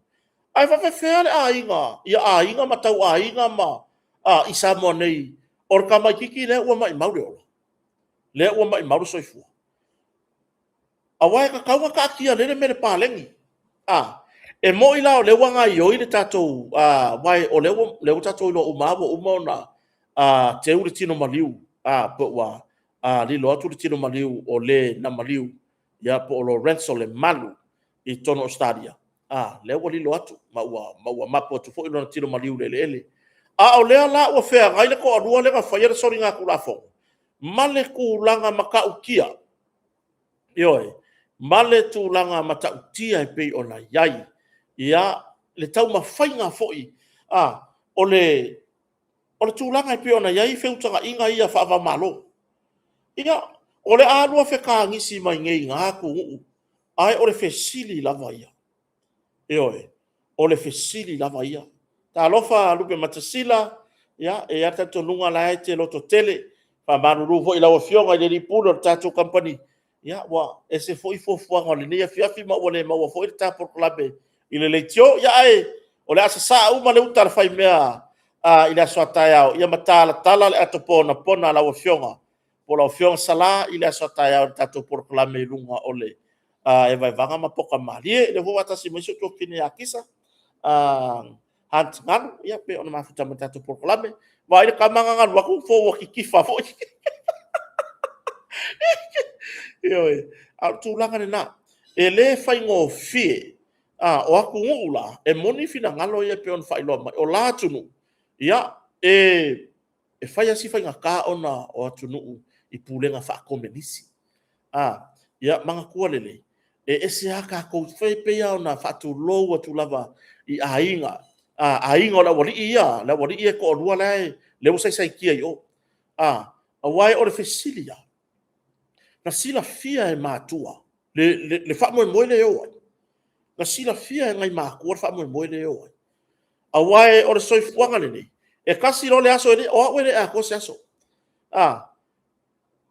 ae faapefea le aiga, ia aiga ma tauaiga ma, i Samoa nei, o le tamaitiiti lea ua maumau le ola, lea ua maumau le soifua. Aua e tatau ona taatia lele mea i le paleni. E moni la o lea ua gaoioi le tatou, aua o lea ua tatou iloa uma lava ua uma ona teu le tino maliu, po ua lilo atu le tino maliu o le na maliu, ia po o Lorenzo Lemalu i totonu o Ausetalia, lea ua lilo atu ma ua mapu atu foi lona tino maliu i le eleele. A o lea la ua feagai le toalua lea na faia le soligatulafono ma le tulaga matautia, ioe, ma le tulaga matautia e pei ona i ai le taumafaiga foi o le tulaga e pei ona i ai feutagaiga ia faava-o-Malo. Ia, o le a lua fetagisi mai nei i na atunuu, ae o le fesili lava ia, ioe, o le fesili lava ia. Talofa Lupematasila, e i ai lava le talitonuga o la e te lototele. E faamalulu foi i lau Afioga i le alii Pule o le tatou kamupani, ia ua ese foi fuafuaga o lenei afiafi ma ua le maua foi le ta polokalame i le leitio. Ae o le a sasaa uma le uta a le faimea i le aso a taeao ma talatala le ato ponapona a lau Afioga po o lau Afioga Sala i le aso a taeao i le tatou polokalame i luga o le Eva i Vaga ma Poto Malie. O lea foi ua faatasi mai si ou tuafafine ia Kisa Hunt Ngalu e pei ona mafuta mai i le tatou polokalame. Vaai le tama lena na alu atu ua titifa foi. Ioe, a o le tulaga lena, e le faigofie. O atunuu la, e moni finagalo ia e pei ona faailoa mai, o la atunuu, ia, e fai lava si faigata ona o atunuu i pulega faakomenisi. Ia manatua lelei, e ese lava tatou, e pei lava ona faatulou atu lava i aiga, aiga o le aualii ia, le aualii ia e toalua lea ua saisaitia i o. Aua o le fesili lava, na silafia e matua le faamoemoe lea e o ai? Na silafia e nai matua le faamoemoe lea e o ai? Aua o le soifuaga lenei, e tasi loa le aso, o au e le atoa se aso.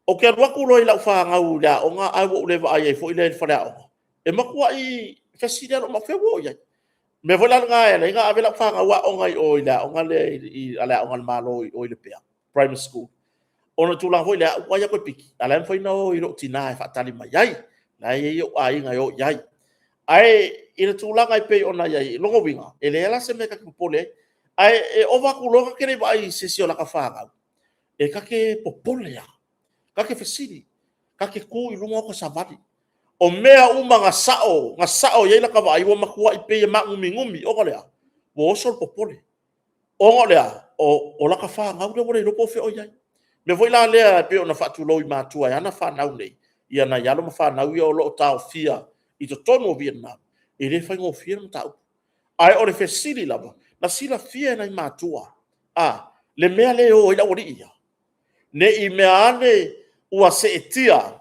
Ou te alu atu loa i lau fanau i le aoga ae ua ou le vaai ai foi lea i le faleaoga, e matuai fesili lava, o fea ua o i ai? O le mea foi la lena e ala ai ona ave lau fanau aoga i o i le aoga lea a le Aoga a le Malo i o i Lepea Primary School, ona o le tulaga foi lea, a ou vaai atu e piki, ae o la e mafai ona o i lou tina e faatali mai ai, o la e i ai ou aiga e o i ai. Ae i le tulaga e pei ona i ai, o lona uiga, e leai lava se mea ta te popole ai. Ae ova atu loa ta te le i vaai i se isi o lata fanau, e ta te popole lava, ta te fesili, ta te tu i luga ota savali. O mea uma na sao i ai lata vaai, ua matuai pei e maanuminumi, ona o le a? Ua oso le popole, ona o le a? O lata fanau lea ua le iloa po o fea o i ai. O le mea foi la lea e pei ona faatulou i matua e ana fanau nei, ia nai alo ma fanau ia o lo o taofia i totonu o Vietnam, e le faigofie le mataupu. Ae o le fesili lava, na silafia e nai matua le mea lea e o ai le aualii ia? Ne i mea ane ua seetia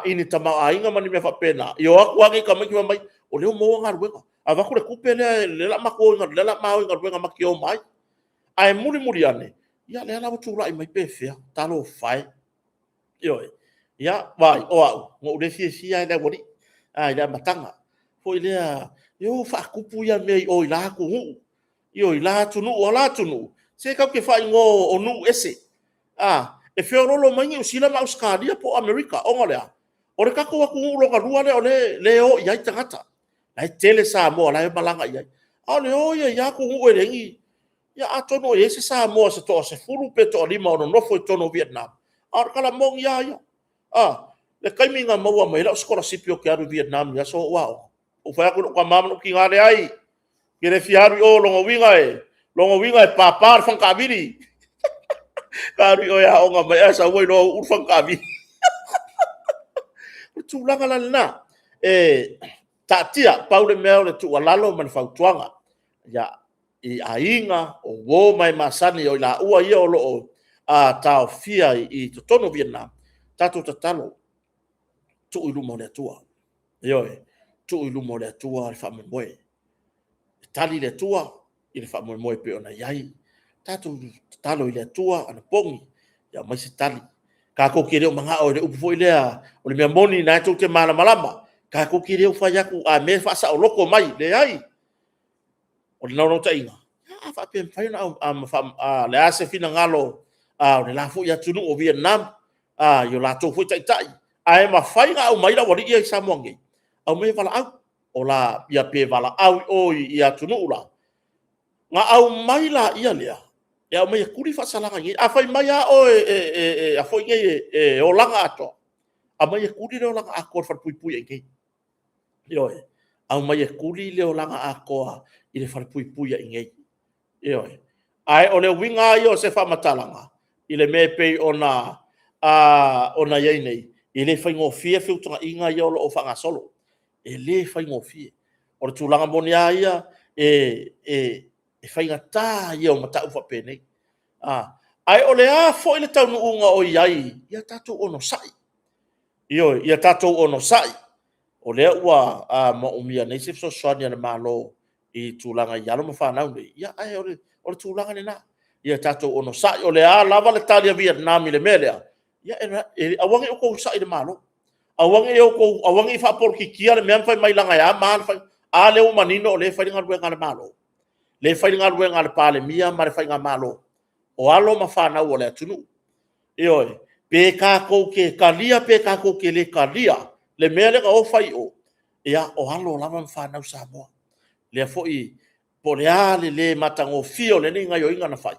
i ni tamaoaiga ma ni mea faapena, ia o atu lava nei tamaiti fai mai, o lea ua maua galuega, avatu le tupe lea o le a ma o i galuega ma te o ma ai. Ae mulimuli ane, ia o lea la ua tulai mai pe fea, talofa e. Ioe, ia vaai, o au, na ou le fiafia lava i le aualii i le amataga foi lea, e o faatupu ia mea i o i la atunuu. Ioe, i la atunuu, a o la atunuu, se tatou te faaigoa o nuu ese. E feoloolo mai Niu Sila ma Ausetalia po o Amerika, ona o le a? O le tatou atunuu lona lua lea o lea e o i ai tagata. O la e tele Samoa o la e malaga i ai. A o le o ia i ia atunuu e leai ni… Ia atonu o i ai se Samoa se toasefulu pe toalima o nonofo i totonu o Vietnam, a o le tala moni lava ia. O le taimi na maua mai ai lau sikolasipi ou te alu i Vietnam i aso a o ou aoga, ou fai atu i lou tama ma lou tina, leai, ou te le fia alu i o, o lona uiga e papa le faga taavili. A alu i o e aoga mai ae sau ai loa uu le faga taavili. O le tulaga la lena, e taatia, pau le mea o le tuualalo ma le fautuaga i aiga, o uo ma e masani o i laua ia o lo o taofia i totonu o Vietnam, tatou tatalo, tuu i luma o le Atua. Ioe, tuu i luma o le Atua le faamoemoe. E tali le Atua i le faamoemoe e pei ona i ai. Tatou tatalo i le Atua anapogi ia aumai se tali. Tatou te le o manao i le upu foi lea, o le mea moni o lena tou te malamalama, tatou te le o fai atu a mea e faasaoloto mai, leai. O le naunautaiga, a faapea e mafai ona, le a se finagalo o le la foi atunuu o Vietnam i o latou foi taitai, ae mafai ona aumai le aualii ia i Samoa nei, aumai e valaau, ia pe valaau i o i atunuu la, ona aumai laia lea, e aumai e tuli faasalaga i inei. A fai mai lava oe e olaga atoa, aumai e tuli le olaga atoa i le falepuipui i inei. Ioe, aumai e tuli le olaga atoa i le falepuipui i inei. Ioe. Ae o le uiga lava ia o se faamatalaga i le mea e pei ona i ai nei, e le faigofie feutanaiga ia o lo o faagasolo. E le faigofie. O le tulaga moni lava ia, e faigata ia o mataupu faapenei. Ae o le a foi le taunuuga o i ai, ia tatou onosai. Ioe, ia tatou onosai, o lea ua manaomia nei se fesoasoani a le Malo i tulaga i alo ma fanau nei, ae o le tulaga lena. Ia tatou onosai, o le a lava le tali a Vietnam i le mea lea, ia aua ne i outou sai i le Malo, aua ne i faapolokikia le mea ma fai mai leaga e a ma a na fai. A lea ua manino o lea e fai le galuega a le Malo, lea e fai le galuega a le Palemia ma le Faigamalo, o alo ma fanau a le atunuu. Ioe, pe tatou te talia pe tatou te le talia le mea lea na o fai i o, ia o alo lava ma fanau a Samoa. O lea foi po o le a le le matagofie o lenei gaoioiga na fai,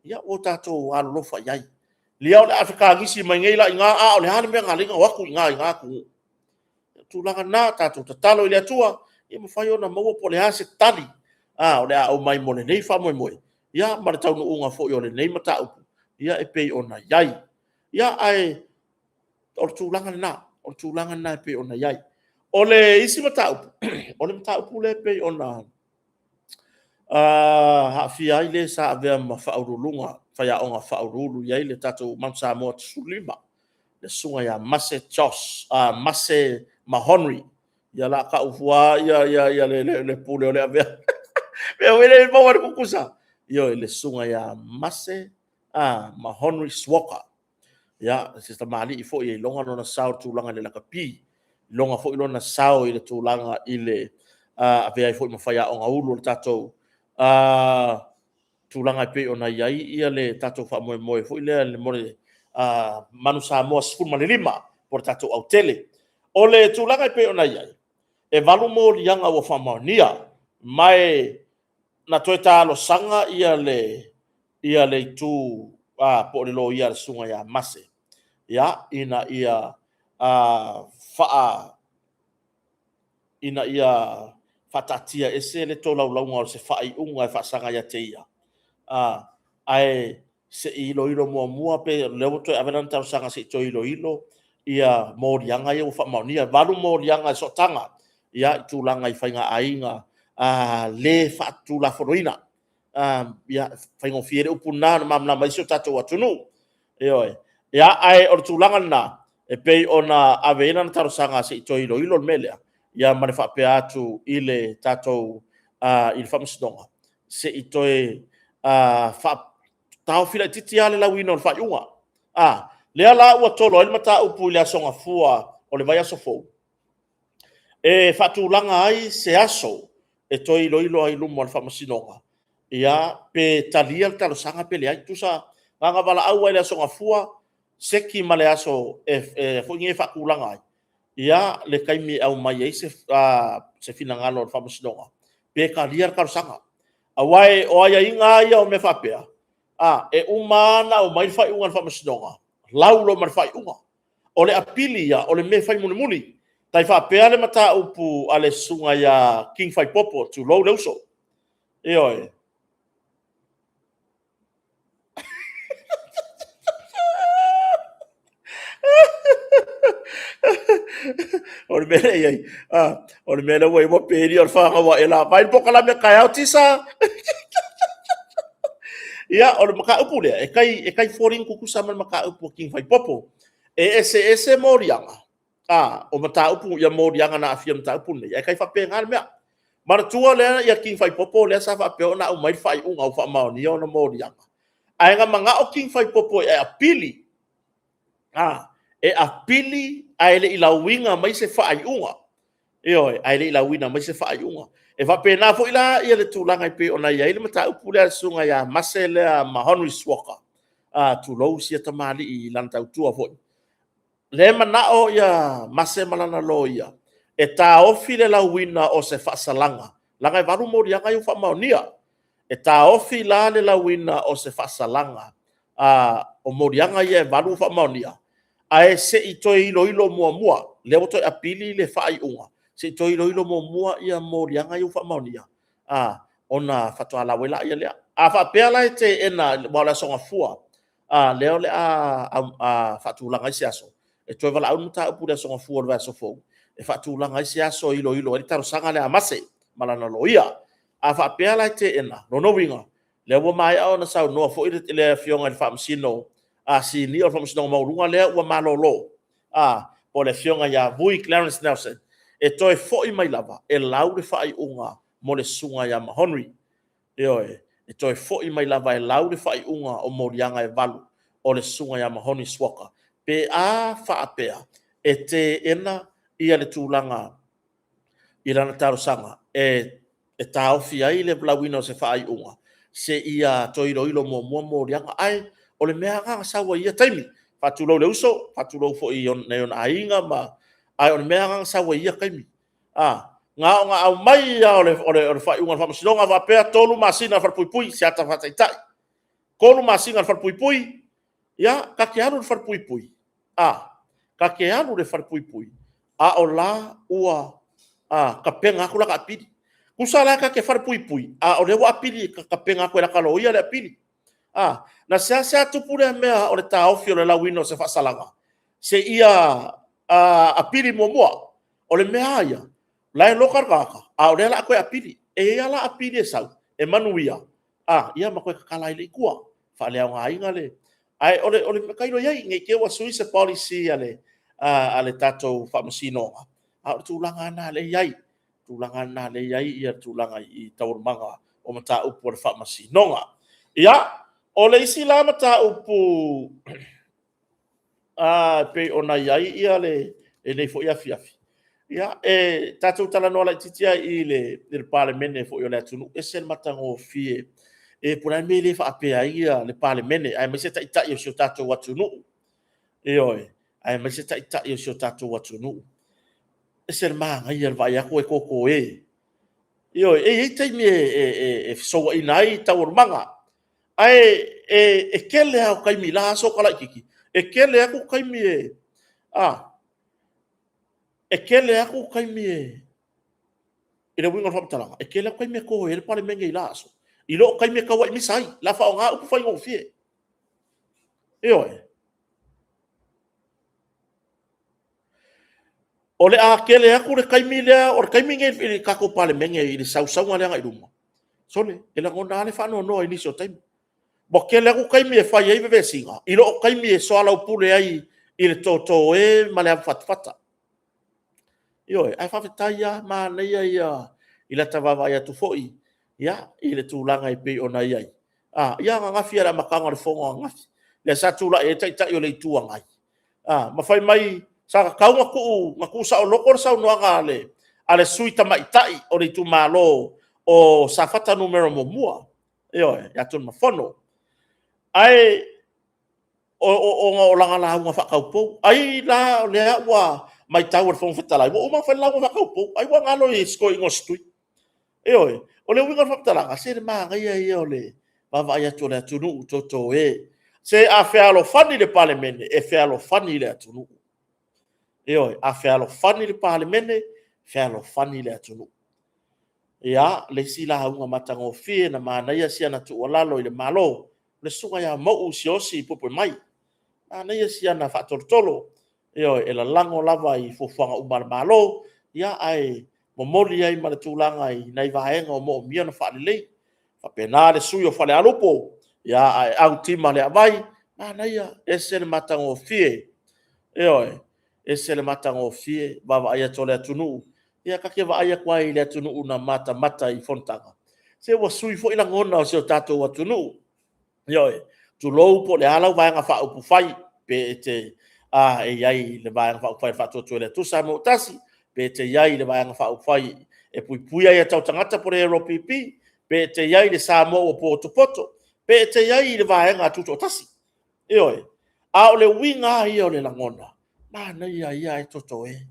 ia ua tatou alolofa i ai. O lea o le a fetagisi mai nei la i ina, a o le a le mea na ala ai ona o atu i ina i na atunuu. O le tulaga lena, tatou tatalo i le Atua ia mafai ona maua po o le a se tali o le a aumai mo lenei faamoemoe, ia ma le taunuuga foi o lenei mataupu e pei ona i ai. Ia, ae o le tulaga lena, o le tulaga lena e pei ona i ai. O le isi mataupu, o le mataupu lea e pei ona aafia ai le sa avea ma faauluuluga, faiaoga faauluulu i ai le tatou Mount Samoa 15, le susuga ia Mase Jos, Mase Mahonri. Ia o le a tau fua lava le pule o le avea. Mea foi lea e maua ai le tutusa. Ioe, le susuga ia Mase Mahonri Swaka. Ia, o se tamalii foi e iloga lona sao i le tulaga i le lakapi, iloga foi lona sao i le tulaga i le avea ai foi ma faiaoga ulu o le tatou tulaga e pei ona i ai le tatou faamoemoe foi lea mo le Manu Samoa 15 po o le tatou autele. O le tulaga e pei ona i ai, e 8 moliaga ua faamaonia, ma na toe talosaga le itu po o le loia a le susuga ia Mase, ia, ina ia faataatia ese le tolaulauga o se faaiuga e faasaga ia te ia, ae se i iloilo muamua pe o lea ua toe ave lana talosaga se i toe iloilo ia moliaga ia ua faamaonia. E 8 moliaga e sootaga i tulaga i faigaaiga le faatulafonoina. Ia, e faigofie le upu lena ona malamalama ai si o tatou atunuu. Ioe. Ia, ae o le tulaga lena e pei ona ave ai lana talosaga se i toe iloilo le mea lea, ia ma le faapea atu i le tatou i le Faamasinoga, se i toe taofi laitiiti lava le lauina o le faaiuga. A, lea la ua tolo ai le mataupu i le Aso Gafua o le vaiaso fou, e faatulaga ai se aso e toe iloilo ai i luma o le Faamasinoga, ia pe talia le talosaga pe leai. Tusa na ona valaau lava i le Aso Gafua, seki ma le aso e faatulaga ai, ia le taimi e aumai ai se finagalo o le Faamasinoga, pe talia le talosaga. Aua o aiaiga lava ia o mea faapea, e uma lava ona aumai le faaiuga a le Faamasinoga, lau loa ma le faaiuga. O le apili ia, o le mea e fai mulimuli. E tai faapea le mataupu a le susuga ia King Faaipopo tulou le uso. Ioe. O le mea lea e i ai, o le mea lea ua i ai ua peli o le fanau ae la, vaai le polokalame taeao Tisa. Ia, o le mataupu lea, e tai foliga tutusa ma le mataupu a King Faaipopo. E eseese moliaga. A, o mataupu ia moliaga na aafia i le mataupu lenei, ae tai faapena le mea. Manatua lea ia King Faaipopo lea sa faapea ona aumai le faaiuga ua faamaonia ona moliaga, ae na manao King Faaipopo e apili, a, e apili ae le i lauina mai se faaiuga. Ioe, ae le i lauina mai se faaiuga. E faapena foi la ia le tulaga e pei ona i ai le mataupu lea a le susuga ia Mase lea Mahonri Swaka, a, tulou sia tamalii i lana tautua foi. Lea e manao ia Mase ma lana loia e taofi le lauina o se faasalaga, leaga e 8 moliaga ia ua faamaonia. E taofi la le lauina o se faasalaga o moliaga ia e 8 ua faamaonia, ae se i toe iloilo muamua. Lea ua toe apili le faaiuga, se i toe iloilo muamua ia moliaga ia ua faamaonia, ona faatoa lau ai lea. A faapea la e teena, aua o le Aso Gafua lea o le a faatulaga ai se aso, e toe valaau le mataupu i le Aso Gafua o le vaiaso fou, e faatulaga ai se aso e iloilo ai le talosaga lea a Mase ma lana loia. A faapea la e teena, lona uiga, lea ua maea ona saunoa foi le Afioga i le Faamasino Sinia o le Faamasinoga Maualuga lea ua malolo, po o le Afioga ia Vui Clarence Nelson, e toe foi mai lava e lau le faaiuga mo le susuga ia Mahonri. Ioe, e toe foi mai lava e lau le faaiuga o moliaga e 8 o le susuga ia Mahonri Swaka, pe a faapea e teena ia le tulaga i lana talosaga e taofi ai le lauina o se faaiuga seia toe iloilo muamua moliaga. Ae o le mea lava lena na sau ai i ia taimi. Faatulou i le uso, faatulou foi i nai ona aiga ma... ae o le mea lava lena na sau ai i ia taimi. Na ona aumai lava o le faaiuga a le Faamasinoga faapea, 3 masina i le falepuipui, se ata faataitai, 3 masina i le falepuipui, ia, ta te alu i le falepuipui, a, ta te alu i le falepuipui, a o la ua tapena atu lata apili. Tusa la ta te falepuipui, a o lea ua apili, tapena atu e lata loia le apili. Na seasea tupu lea mea o le taofi o le lauina o se faasalaga seia apili muamua. O le mea lava ia, o la e loka le tagata, a o lea o le a toe apili. E i ai lava la apili e sau e manuia, ia ma toe tatala ai lea i tua, faaleaogaina le... Ae tailo i ai, ne i te i ua sui se policy a le tatou Faamasinoga, a o le tulaga lava lena o lea e i ai, le tulaga lena o lea e i ai le tulaga i taualumaga o mataupu a le Faamasinoga. Ia, o le isi la mataupu e pei ona i ai lenei foi afiafi, ia, e tatou talanoa laitiiti lava i le Palemene foi o le atunuu. E ese le matagofie. Po o le a le mea e le faapea ai le Palemene aemaise Taitai o si o tatou atunuu. Ioe, aemaise Taitai o si o tatou atunuu. E ese le manaia o le vaai atu e toto e. Ioe, e i ai taimi e fesouaina ai taualumaga, ae e tele lava o taimi i la aso laitiiti, e tele atu taimi e e tele atu taimi e i le uiga o le faamatalaga, e tele atu taimi e to ai le Palemene i la aso, i lo taimi e tauai misa ai. O le a faaaoga upu faigofie. Ioe. O le a tele atu le taimi lea, o le taimi lenei i le tatou Palemene i le sausauga lea agai i luma, sole, e lagona lava le faanoanoa i nisi o taimi. Ua tele atu taimi e fai ai vevesiga, i lo taimi e soalaupule ai i le toto e ma le avafatafata. Ioe, ae faafetai lava, manaia ia i lata vaavaai atu foi i le tulaga e pei ona i ai. Ia, ananafi i le amataga o le fono ananafi, lea sa tulai ai le Taitai o le Itu Agai ma fai mai sa tatau ona tuusaoloto le saunoaga a le sui usufono tamaitai o le itumalo o Safata 1, ioe, ia Tunumafono. Ae ona o lana lauga faataupou. Ai la o lea ua matau e le Fofoga Fetalai ua uma ona fai le lauga faataupou, ai ua galo i si toeaina o Setui. Ioe, o le uiga o le faamatalaga, se o le manaia ia o le vaavaai atu o le atunuu toto e. Se a fealofani le Palemene, e fealofani le atunuu. Ioe, a fealofani le Palemene, fealofani le atunuu. Ia, le isi lauga matagofie na manaia si ana tuualalo i le Malo, le Susuga ia Mauu Siaosi Puepuemai. Manaia si ana faatolotolo, ioe, e lalago lava i fuafuaga uma a le Malo, ae momoli ai ma le tulaga i nai vaega o moomia ona faalelei. E faapena le sui usufono o Falealupo ia Aeau Tima Leavai, manaia, ese le matagofie. Ioe. Ese le matagofie, vaavaai atu o le atunuu, ia ta te vaai atu ai i le atunuu na matamata i fonotaga. Se ua sui foi lagona o si o tatou atunuu. Ioe, tulou po o le a lau Vaega Faaupufai, pe e te e i ai i le Vaega Faaupufai o le Faatuatua i le Atua Samoa ua Tasi, pe e te i ai i le Vaega Faaupufai e Puipuia Aia Tatau a Tagata po o le LPP, pe e te i ai i le Samoa ua Potopoto, pe e te i ai i le Vaega Tutoatasi. Ioe, a o le uiga lava ia o le lagona, manaia ia ae toto e.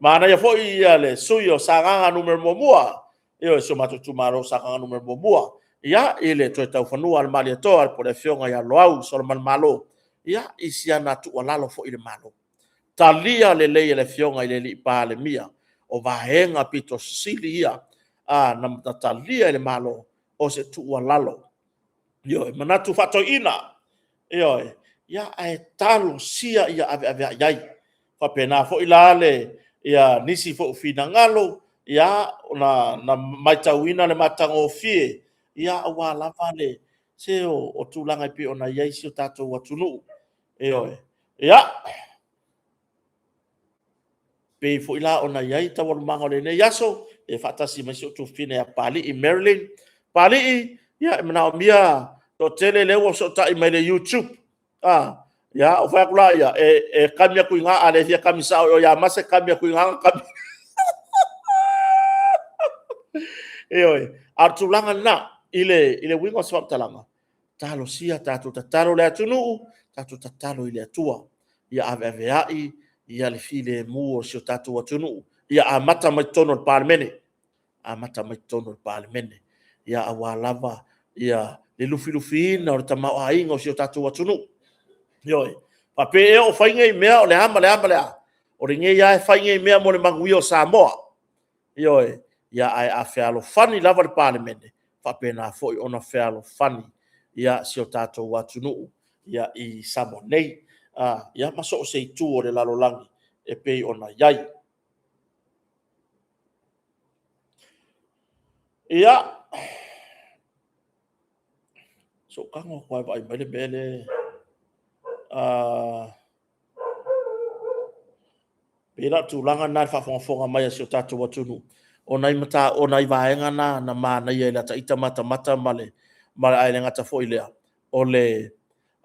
Manaia foi le sui usufono o Sagaga Nu.1, ioe, si o matou itumalo o Sagaga Nu.1, ia, i le Toetaufanua a le Malietoa po o le Afioga ia Loau Solamalemalo i si ana tuualalo foi i le Malo. Talia lelei e le Afioga i le Palemia, o vaega aupito sili ia na talia e le Malo o se tuualalo. Ioe, manatu faatoeaina, ioe, ae talosia ia aveaveai ai. E faapena foi la nisi foi o finagalo na matauina le matagofie aua lava le… se o tulaga e pei ona i ai si o tatou atunuu. Ioe. Ia, pei foi la ona i ai taualumaga o lenei aso, ia faatasi mai si ou tuafafine ia Papalii Marilyn. Papalii, ia e manaomia, e toatele lea ua fesootai mai i le YouTube, ia ou fai atu lea, e kami atu i ina, a le fia kami sao i o ia Mase, kami atu i ina ona kami. Ioe, a o le tulaga lena i le uiga o se faamatalaga, talosia, tatou tatalo i le atunuu, tatou tatalo i le Atua ia aveaveai le filemu o si o tatou atunuu, ia amata mai totonu o le Palemene, amata mai totonu o le Palemene, aua lava le lufilufiina o le tamaoaiga o si o tatou atunuu. Ioe. Faapea ea o fai nei mea o le a ma le a ma le a? O lenei lava e fai nei mea mo le manuia o Samoa. Ioe. Ae a fealofani lava le Palemene, e faapena foi ona fealofani si o tatou atunuu i Samoa nei ma so o se itu o le lalolagi e pei ona i ai. Ia, se i ou tago atu lava e vaai mai le mea lea. E pei la o le tulaga lena i le faafogafoga mai a si o tatou atunuu, o nai vaega na na manaia i lata ita matamata, ae le gata foi i lea,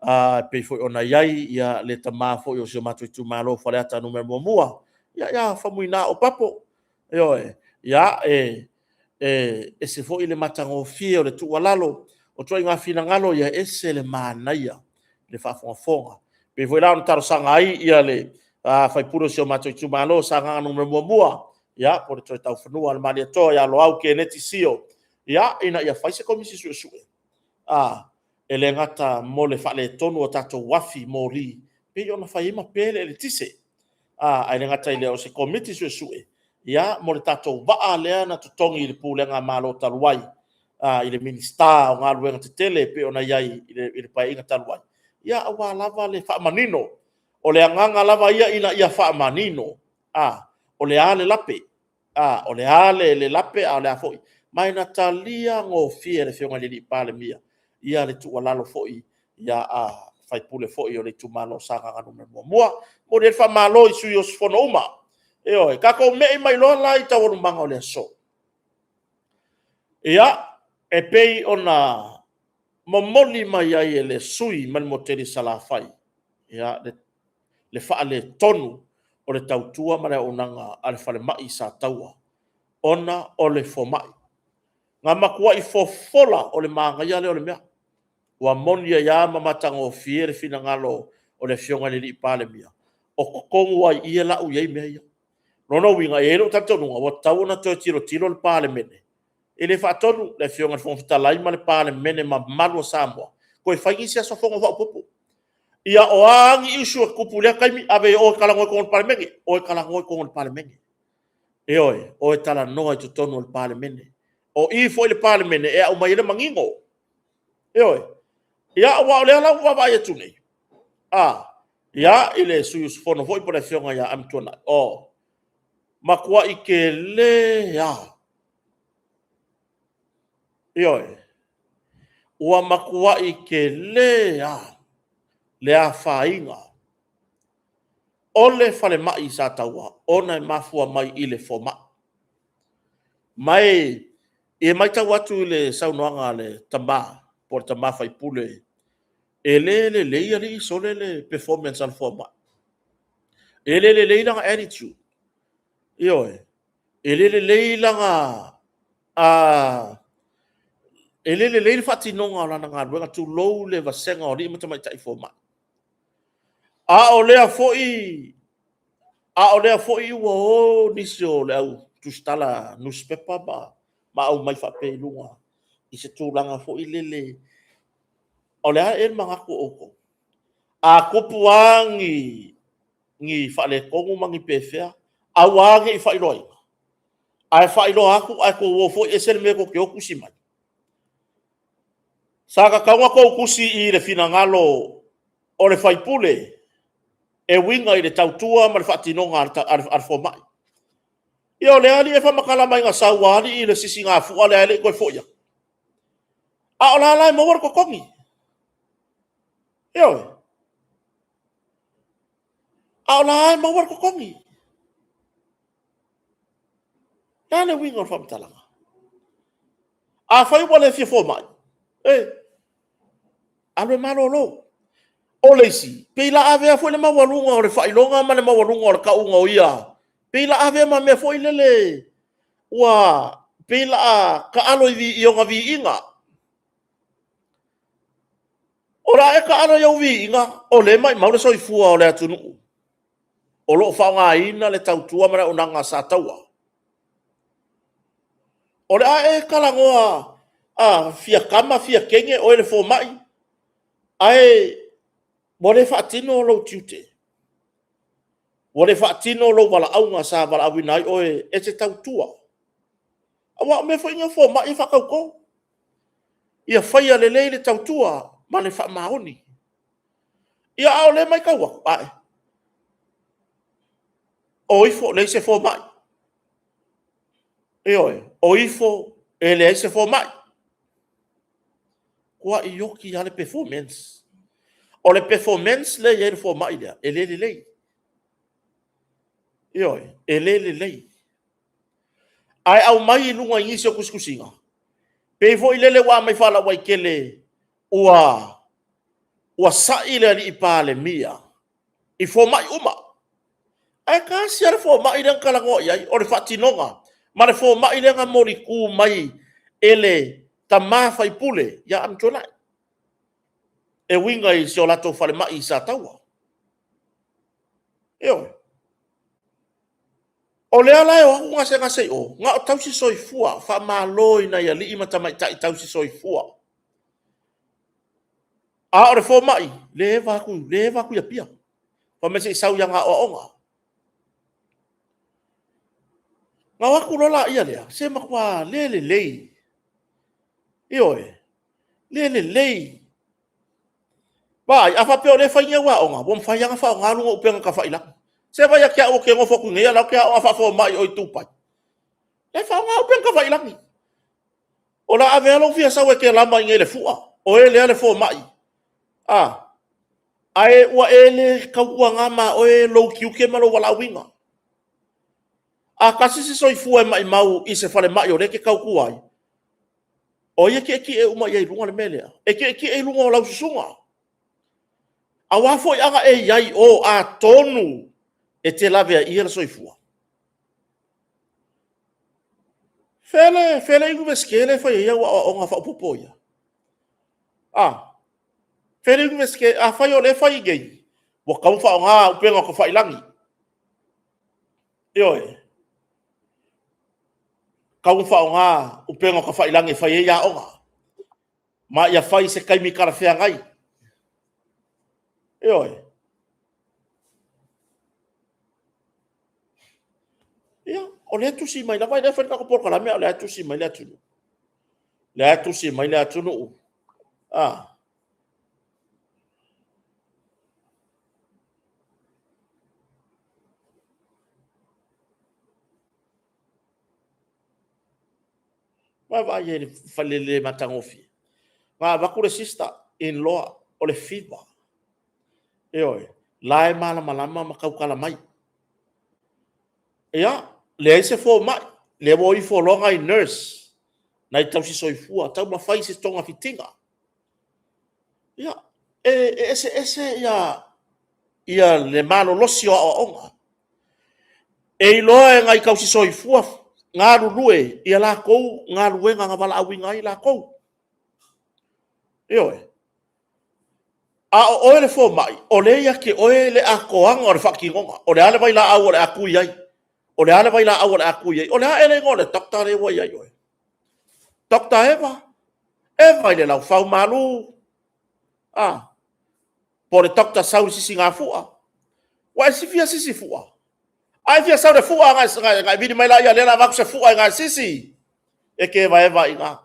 e pei foi ona i ai le tama foi o si o matou itumalo o Faleata Nu.1, ia Faumuina Opapa. Ioe. Ia, e ese foi le matagofie o le tuualalo, o ituaiga finagalo ia e ese le manaia i le faafogafoga. E pei foi la ona talosaga ai le sui usufono o si o matou itumalo o Sagaga Nu.1, ia po o le Toetaufanua a le Malietoa ia Loau Keneti Sio ina ia fai se Komisi Suesue, e le gata mo le faaletonu o tatou afi moli, pei ona fai ai ma pe le eletise. Ae le gata i lea o se Komiti Suesue mo le tatou vaa lea na totogi i le pulega a Malo talu ai i le Minisita o Galuega Tetele pei ona i ai i le Paeaiga talu ai, aua lava le faamanino. O le agaga lava ia ina ia faamanino, o le a le lape, o le a le lape a o le a foi. Ma na talia gofie e le Afioga i le Palemia le tuualalo foi a sui usufono foi o le itumalo o Sagaga 1. E momoli ai le faamalo i sui usufono uma. Ioe. Tatou me'i mai loa la i taualumaga o le aso. Ia, e pei ona momoli mai ai e le sui usufono mai le motu tele i Salafai le faaletonu o le tautua ma le auaunaga a le falemai i Sataua ona o le fomai. Na matuai fofola o le manaia lea o le mea. Ua moni ai lava ma matagofie le finagalo o le Afioga i le Palemia, o totonu lava i i e lau ai mea ia. O lona uiga, e i ai lou talitonuga, ua tatau ona toe tilotilo le Palemene, e le faatonu le Afioga i le Fofoga Fetalai ma le Palemene mamalu o Samoa, toe fai nisi aso Fono faaopoopo. Ia o a ni issue e tutupu i lea taimi, ave e o e talanoa i totonu o le Palemene, o e talanoa i totonu o le Palemene. Ioe, o e talanoa i totonu o le Palemene. O i foi i le Palemene e aumai ai le manino. Ioe. Ia aua o lea la ua vaavaai atu nei i le sui usufono foi po o le Afioga ia Amituanai, ua matuai tele lava. Ioe. Ua matuai tele lava le afaina. o le falemai i Sataua ona e mafua mai i le fomai. Ma e matau atu i le saunoaga a le tama po o le tama faipule, e le lelei alii sole le performance a le fomai. E le lelei lana attitude, ioe, e le lelei lana... e le lelei le faatinoga o lana galuega tulou le vasega o alii ma tamaitai fomai. A o lea foi ua o nisi o le au tusitala nusipepa ma aumai faapea i luga i se tulaga foi lele. O le a ea le manatu o outou? A tupu lava ni faaletonu ma ni pefea, aua lava ne i faailoaina, ae faailoa atu ae outou o foi, ese le mea tou te o tusi mai. Sa tatau ona outou tusi i le finagalo o le sui usufono e uiga i le tautua ma le faatinoga a le fomai. Ia o lea alii e faamatala mai na sau lava alii i le sisigafua lea ae le i toe foi atu. A o la e la e maua le totogi. Ioe. A o la e maua le totogi. O le a le uiga o le faamatalaga? Afai ua le fia fomai, e, alu e malolo. O le isi, pei o le a avea foi le maualuga o le faailoga ma le maualuga o le tauga o ia, pei o le a avea ma mea foi lele ua pei o le a taalo i ona viiga. O le a e taalo i ou viiga o lea e maumau le soifua o le atunuu o lo o faaaogaina le tautua ma le auaunaga a Sataua? O le a e talanoa fia tama fia teine oe le fomai, ae ua le faatino lou tiute, ua le faatino lou valaauga sa valaauina ai oe e te tautua. Aua o mea foi nei o fomai e faatauto, ia faia lelei le tautua ma le faamaoni. Ia a o lea e matau atu, ae, o ifo, leai se fomai. Ioe, o ifo e leai se fomai. Ua matuai oti lava le performance. O le performance lea e i ai le fomai lea, e le lelei. Ioe, e le lelei. Ae aumai i luga i nisi o tusitusiga, pei foi lele ua aumai faalauaitele ua sai le alii Palemia i fomai uma. Ae tasi lava le fomai lea na talanoa i ai, o le faatinoga ma le fomai lea na molitu mai e le tama faipule ia Amituanai e uiga i si o latou falemai i Sataua. Ioe. O lea la e o atu gasegase i o, na o tausi soifua. Faamalo i nai alii ma tamaitai tausi soifua. A o le fomai, lea e eva atu i Apia, fai mai se i sau i ana aoaoga. Ona o atu loa lea, se matua le lelei, ioe, le lelei. Vaai a faapea o lea e fai ni au aoga, ua mafai lava ona faaaoga luga o upega tafailagi. Se vaai ia te au ou te nofo atu nei, a o la ou te aoga faafomai i o i Dubai. La e faaaoga upega tafailagi. O le a avea lou fia sau e te lama i inei i le fua, o oe lea le fomai, a? Ae ua e le tautuana ma oe lou tiute ma lou valaauina. A tasi se soifua e maumau i se falemai o lea e te tautua ai, o ai e tietie uma i ai i luga le mea lea? E tietie i luga o lau susuga. Aua foi a na e i ai i o, atonu e te laveaia le soifua. Fea le Iunivesite lea e fai ai au aoaoga faaopoopo ia? A? Fea le Iunivesite? Afai o lea e fai i inei, ua tatau ona faaaoga upega tafailagi. Ioe. Tatau ona faaaoga upega tafailagi e fai ai aoga, ma ia fai i se taimi talafeagai. Ioe. Ia, o lea e tusi mai lava, o lea e fai le tatou polokalame a o lea e tusi mai le atunuu. O lea e tusi mai le atunuu. A. Vaavaai i ai i le le matagofie. Na avatu le sister in law o le fever. Ioe. La e malamalama ma tautala mai. Ia, leai se fomai, lea ua o ifo loa nai nurse, nai tausi soifua, taumafai se togafitiga. Ia, e eseese ia, ia le malolosi o aoaoga. E iloa e nai tausi soifua galulue ia latou galuega na valaauina ai latou. Ioe. A o oe le fomai, o lea e ia te oe le atoaga o le faatinoga. O le a le vailaau o le a tui ai, o le a le vailaau o le a tui ai, o le a ea le igoa o le doctor lea ua ia i oe? Dr. Eva, Eva i le laufaumalu, a, po o le doctor sau i le sisigafua. Ua e fia sisifua? A e fia sau i le fua ona e vili mai lea o lea o le a avatu se fua e na e sisi, e te evaeva ai i ina.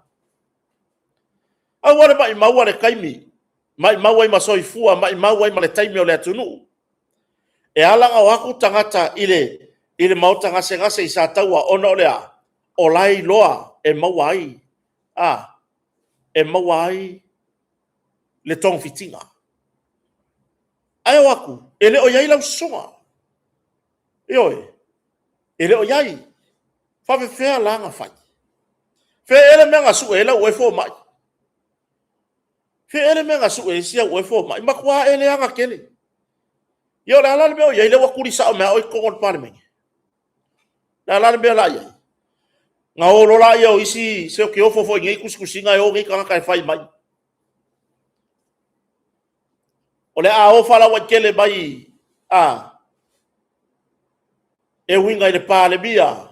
Aua le maumaua le taimi, maumau ai ma soifua, maumau ai ma le taimi o le atunuu. E ala ona o atu tagata i le maota gasegase i Sataua, ona o le a? O la e iloa e maua ai, a, e maua ai le togafitiga. Ae o atu, e le o i ai lau susuga. Ioe, e le o i ai. E faapefea la ona fai? Fea ea le mea na sue ai lau oe fomai? Fea ea le mea na sue ai si au oe fomai? Matua e leaga tele. Ia o le a la le mea o i ai lea ua tuli sao mai lava oe i totonu o le Palemene? O le a la le mea o le a i ai? Na o loa lea o isi, se ou te ofo foi i nei tusitusiga e o nei tagata e fai mai. O le a o faalauaitele mai a, e uiga i le Palemia,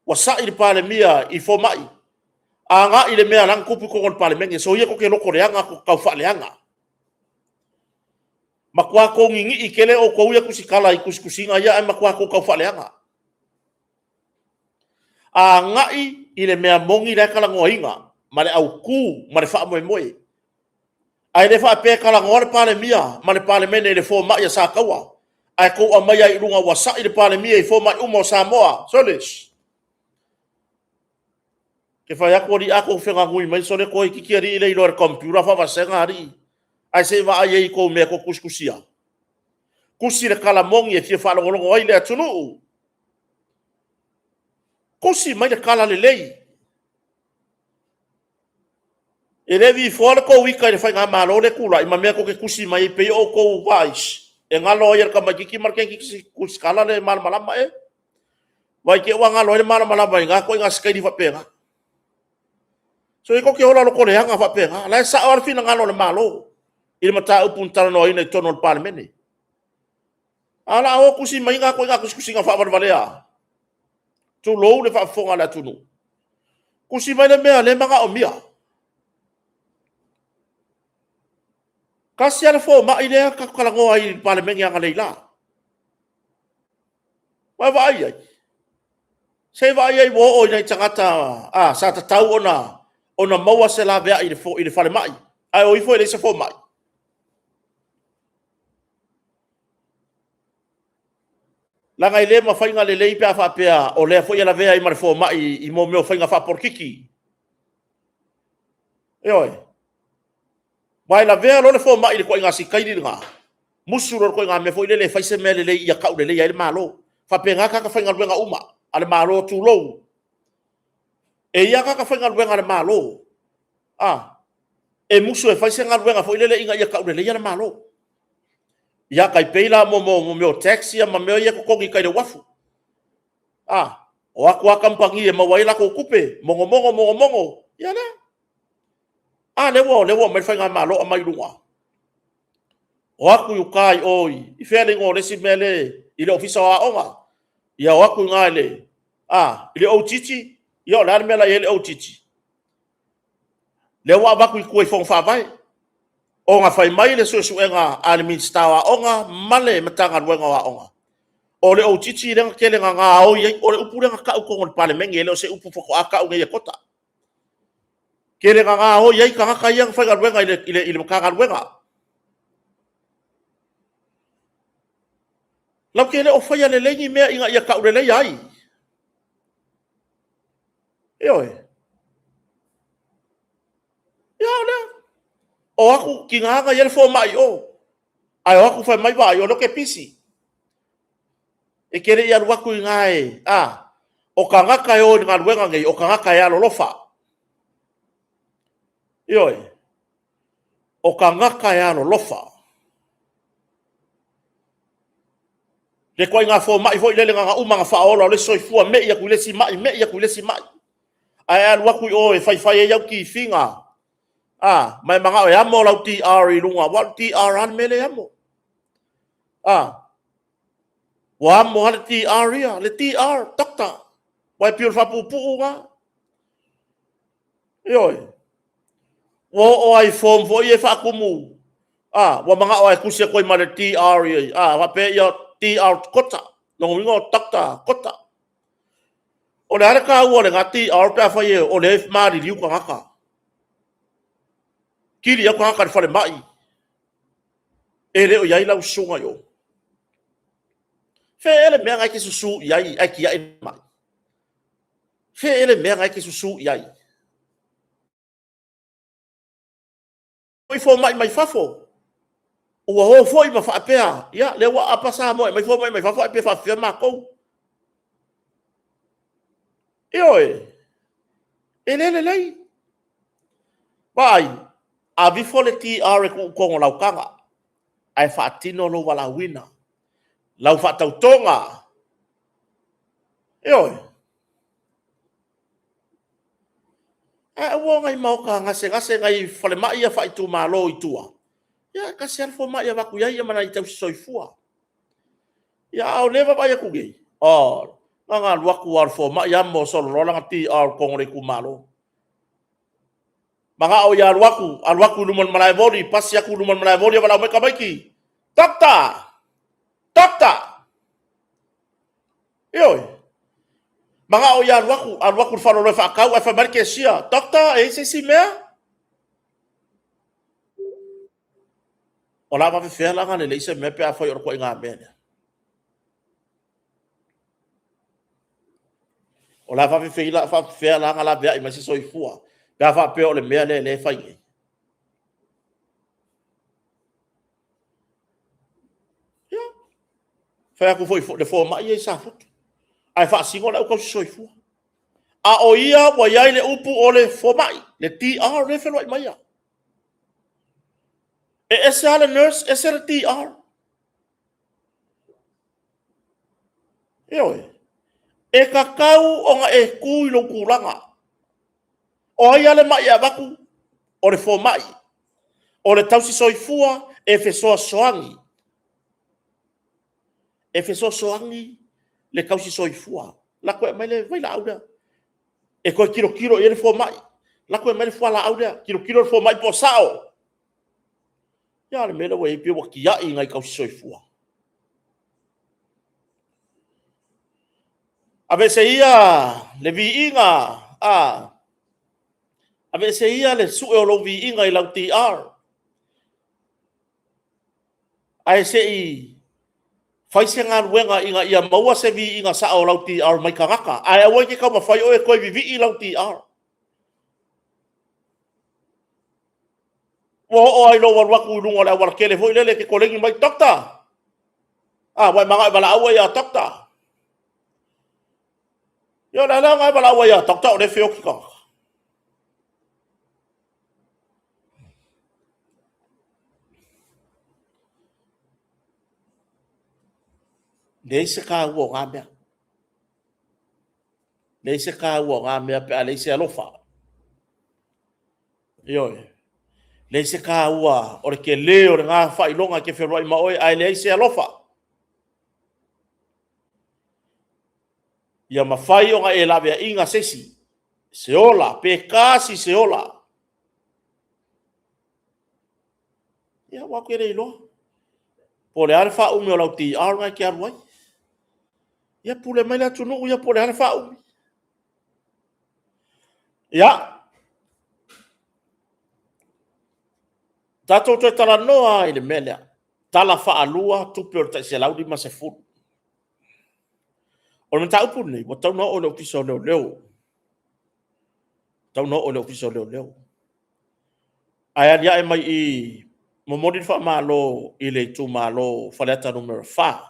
ua sai le Palemia i fomai, agai i le mea la na tupu i totonu o le Palemene. Soia tou te loto leaga, tou te tau faaleaga. Matua tou ninii tele outou ia tusitala i tusitusiga ia ae matua tou tau faaleaga. Agai i le mea moni la e talanoaina ma le autu ma le faamoemoe. Ae le faapea e talanoa le Palemia ma le Palemene i le fomai a Sataua, ae tou aumaia i luga ua sai le Palemia i fomai uma o Samoa. Sole! Ke fai atu alii a tou feganui mai sole toeitiiti alii le iloa e le computer faavasega alii. Ae se i vaai ai i tou mea tou te tusitusia. Tusi le tala moni e fia faalogologo ai le atunuu. Tusi mai le tala lelei. E le vifoa le tou ita i le faigamalo lea e tulai ma mea tou te tusi mai ai pei o outou vais e galo ai e le tamaitiiti ma le teineitiiti tusitala le malamalama ea. Vaai te i ua galo ai le malamalama i na ituaiga sikaili faapena. So e tou te ola lotoleaga faapena. O la e sao lava le finagalo o le Malo i le mataupu na talanoaina i totonu o le Palemene. A o le a o tusi mai na ituaiga tusitusiga faavalevalea. Tulou le faafofoga a le atunuu. Tusi mai le mea o lea e manaomia. Tasi lava le fomai lea tatou talanoa ai i le Palemene analeila. Ua e vaai i ai? Se i vaai ai ua oo i nai tagata a, sa tatau ona maua se laveai i le falemai, ae o ifo e leai se fomai. Leaga e le mafai ona lelei pe a faapea o lea foi e lavea ai ma le fomai i mea o faiga faapolokiki. Ioe. Aua e lavea loa le fomai i le ituaiga sikaili lena, musu loa i le ituaiga mea foi lele e fai se mea lelei ia tau lelei ai le Malo. E faapena tagata faigaluega uma a le Malo, tulou. E i ai lava tagata faigaluega a le Malo, a, e musu e fai se galuega foi lele ina ia tauleleia le Malo. Ia, tai pei la mo mea o tax ia ma mea ia e totogi i tai i le uafu. A, o atu lava kamupani e maua ai latou tupe, mogomogo, mogomogo, ia lea. A lea ua omai le faigamalo aumai i luga. O atu i uta i o i fea le igoa o le isi mea lea i le Ofisa o Aoga. Ia o atu i ina i le, a, i le OGG. Ia o le a le mea la e i ai le OGG? Lea ua avatu i tua i Fono Faavae, ona fai mai le suesuega a le Minisita o Aoga ma le Matagaluega o Aoga, o le OGG lea na tele ina gaoi ai, o le upu lea na tau i totonu o le Palemene, e le o se upu faatoa tau nei e Kota. Tele ina gaoi ai tagata ia na faigaluega i le Matagaluega. Latou te le o faia lelei ni mea ina ia tauleleia ai. Ioe. Ia o lea. O atu, tiga na i ai le fomai i o. Ae o atu fai mai vaai, o lea ou te pisi. E te le i alu atu i ina e, a, o tagata e o i le galuega nei, o tagata e alolofa. Ioe, o tagata e alolofa. Le ituaiga fomai foi lele na ona uma ona faaola o le isi soifua me'i atu i le isi mai, me'i atu i le isi mai. Ae e alu atu i o e faifai ai au tifiga, a, ma e manao e amo lau TR i luga, aua o le TR lava le mea lea e amo. A, ua amo lava le TR ia, le TR, Doctor, aua e pei o le faapuupuu lena. Ioe. Ua oo lava i form foi ia e faatumu, a, ua manao lava e tusi atu ai ma le DR, a faapea ia DR Kota, lona uiga o Dr. Kota. O le a le taua o lena TR pe afai o lea e maliliu tagata? Kili atu tagata i le falemai e le o i ai lau susuga i o. Fea ea le mea lena e te susu i ai ae tiai le mai? Fea ea le mea lena e te susu i ai? Foi fomai mai fafo, ua o foi ma faapea, ia, lea ua aapa Samoa e aumai fomai mai fafo, ae pe faapefea matou? Ioe, e le lelei. Vaai, ave ifo le TR e tuu i totonu o lau taga, ae faatino lou valaauina, lau faatautoga. Ioe. Ae aua nai maota gasegase, nai falemai ia faaitumalo i tua, ia e tasi lava le fomai e avatu i ai ma nai tausi soifua. Ia a o lea e vaavaai atu nei, oh, na ona alu atu lava o le fomai amo solo loa lana TR i totonu o le itumalo. Manao ia alu atu, alu atu i luma o le malaevoli, pasi atu i luma o le malaevoli e valaau mai tamaiti, Doctor! Doctor! Ioe. Manao ia alu atu, alu atu i le faleoloa e faatau, ae fai mai le kesia, Doctor, e i ai se isi mea? O le a faapefea la ona lelei se mea pe afai o le ituaiga mea lea? O le a faapefea la ona laveai mai se soifua pe a faapea o le mea lea lea e fai nei? Ia, fai atu foi le fomai ia i Safotu, ae faasino le au tausi soifua. A o ia ua i ai le upu o le fomai, le DR lea e feloai mai ia. E ese lava le nurse, ese le DR. Ioe. E tatau ona e tu i lou tulaga. O ai lava le mai e avatu? O le fomai. O le tausi soifua e fesoasoani. E fesoasoani le tausi soifua. Lako e aumai le vailaau lea. E toe tilotilo i ai le fomai. Lako e aumai le fualaau lea. Tilotilo le fomai po o sao. Ia a o le mea lea ua i ai pei ua tiai nai tausi soifua. Aveese ia le viiga, a, aveese ia le sue o lou viiga i lau TR, ae se i fai se galuega ina ia maua se viiga sao o lau TR mai tagata, ae aua e te taumafai oe e toe vivii lau TR. Ua oo lava i lou alu atu i luga o le aualatele foi lele e te koleni mai, Doctor! A, ua e manao e valaau oe ia Doctor? Ia o le a le aoga e valaau ai ia Doctor o lea e feoti tagata? Leai se taua o na mea. Leai se taua o na mea pe a leai se alofa. Ioe. Leai se taua o le tele o lena faailoga e te feoai ma oe, ae leai se alofa. Ia mafai ona e laveaiga se isi, se ola, pe tasi se ola. Ia, ua te le iloa. Po o le a le faaumi o lau TR na e te alu ai. Ia, pule mai le atunuu ia po o le a le faaumi. Ia, tatou toe talanoa i le mea lea. Tala Faalua tupe o le tai 150. O le mataupu lenei, ua tatau ona oo i le Ofisa o Leoleo. Ua tatau ona oo i le Ofisa o Leoleo. Ae aliae mai i momoli le faamalo i le itumalo Faleata Nu.4,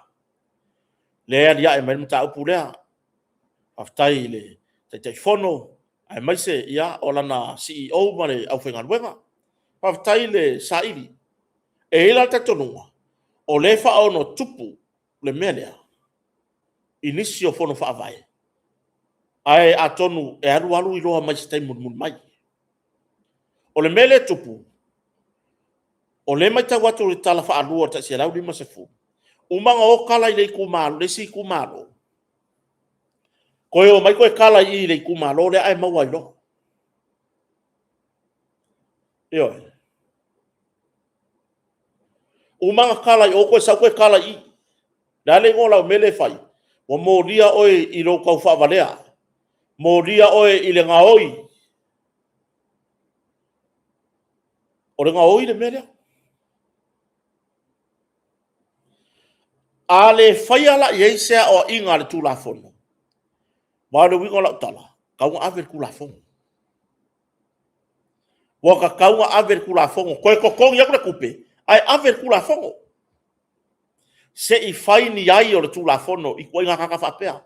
lea e aliae mai le mataupu lea. Faafetai i le Taitaifono aemaise ia, o lana CEO ma le aufaigaluega. Faafetai le saili. E i ai la le talitonuga, o lea e faaonotupu le mea lea i nisi o Fono Faavae, ae atonu e alu alu iloa mai i se taimi mulimuli mai. O le mea lea e tupu, o lea e matau atu i le tala faalua o le tai $150, uma ona o tala i le isi itumalo, toe omai toe tala i le itumalo lea ae maua ai loa. Ioe. Uma ona tala i o toe sau toe tala i i. O le a le igoa o lau mea lea e fai? Ua molia oe i lou taufaavalea, molia oe i le gaoi. O le gaoi le mea lea. A le faia la i ai se aoaiga a le Tulafono, aua o le uiga o lau tala, e tatau ona ave le Tulafono. Ua tatau ona ave le Tulafono, toe totogi atu le tupe, ae ave le Tulafono. Se i fai ni ai o le Tulafono i ituaiga tagata faapea.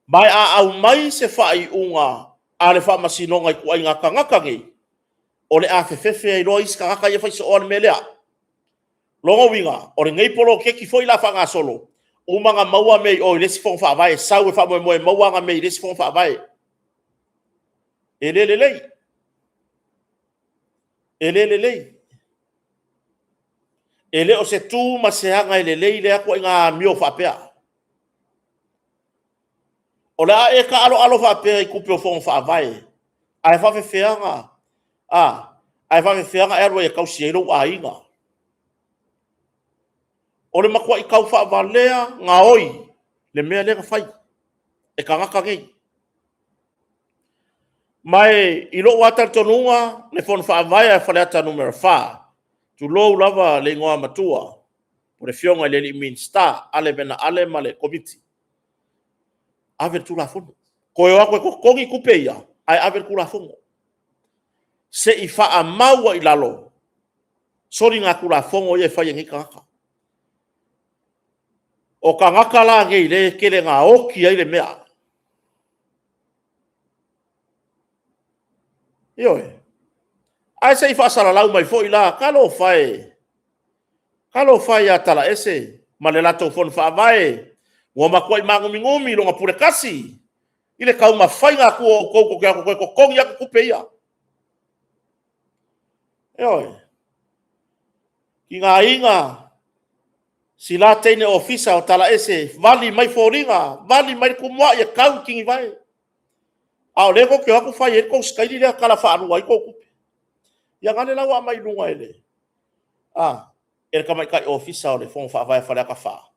Ma a aumai se faaiuga a le Faamasinoga i ituaiga tagata nei, o le a fefefe ai loa isi tagata ia e faisoa le mea lea. O lona uiga, o lenei poloketi foi o le a faagasolo, uma ona maua mea i o i le isi Fono Faavae, sau e faamoemoe e maua ana mea i le isi Fono Faavae. E le lelei, e le lelei. E le o se tu ma se aga e lelei lea ituaiga amio faapea. O le a e taaloalo faapea i tupe o Fono Faavae, ae faapefea ona e alu ai e tausi ai lou aiga? O le matuai taufaavalea gaoi le mea lea na fai e tagata nei. Ma i lou lava talitonuga le Fono Faavae a Faleata Nu.4, tulou lava le igoamatua o le Afioga i le Minisita Ale Vena Ale ma le Komiti, ave le Tulafono. Toe o atu e totogi tupe ia, ae ave le Tulafono. Se i faamau ai i lalo soligatulafono ia e fai e nei tagata. O tagata la nei o lea e tele ina oti ai le mea. Ioe, ae se i faasalalau mai foi la, talofa e, talofa e ia Talaese ma le latou Fono Faavae ua matuai maanuminumi lona pule tasi i le taumafaiga atu o outou tou te o atu e toe totogi atu tupe ia. Ioe. Tigaina si la teine ofisa o Talaese, vali mai foliga, vali mai le tumuai e tau i tinivae, a o lea tou te o atu fai ai le tou sikaili lea e tala faalua ai tou tupe. Ia gane la ua aumai i luga e le tamaitai ofisa o le Fono Faavae a Faleata 4,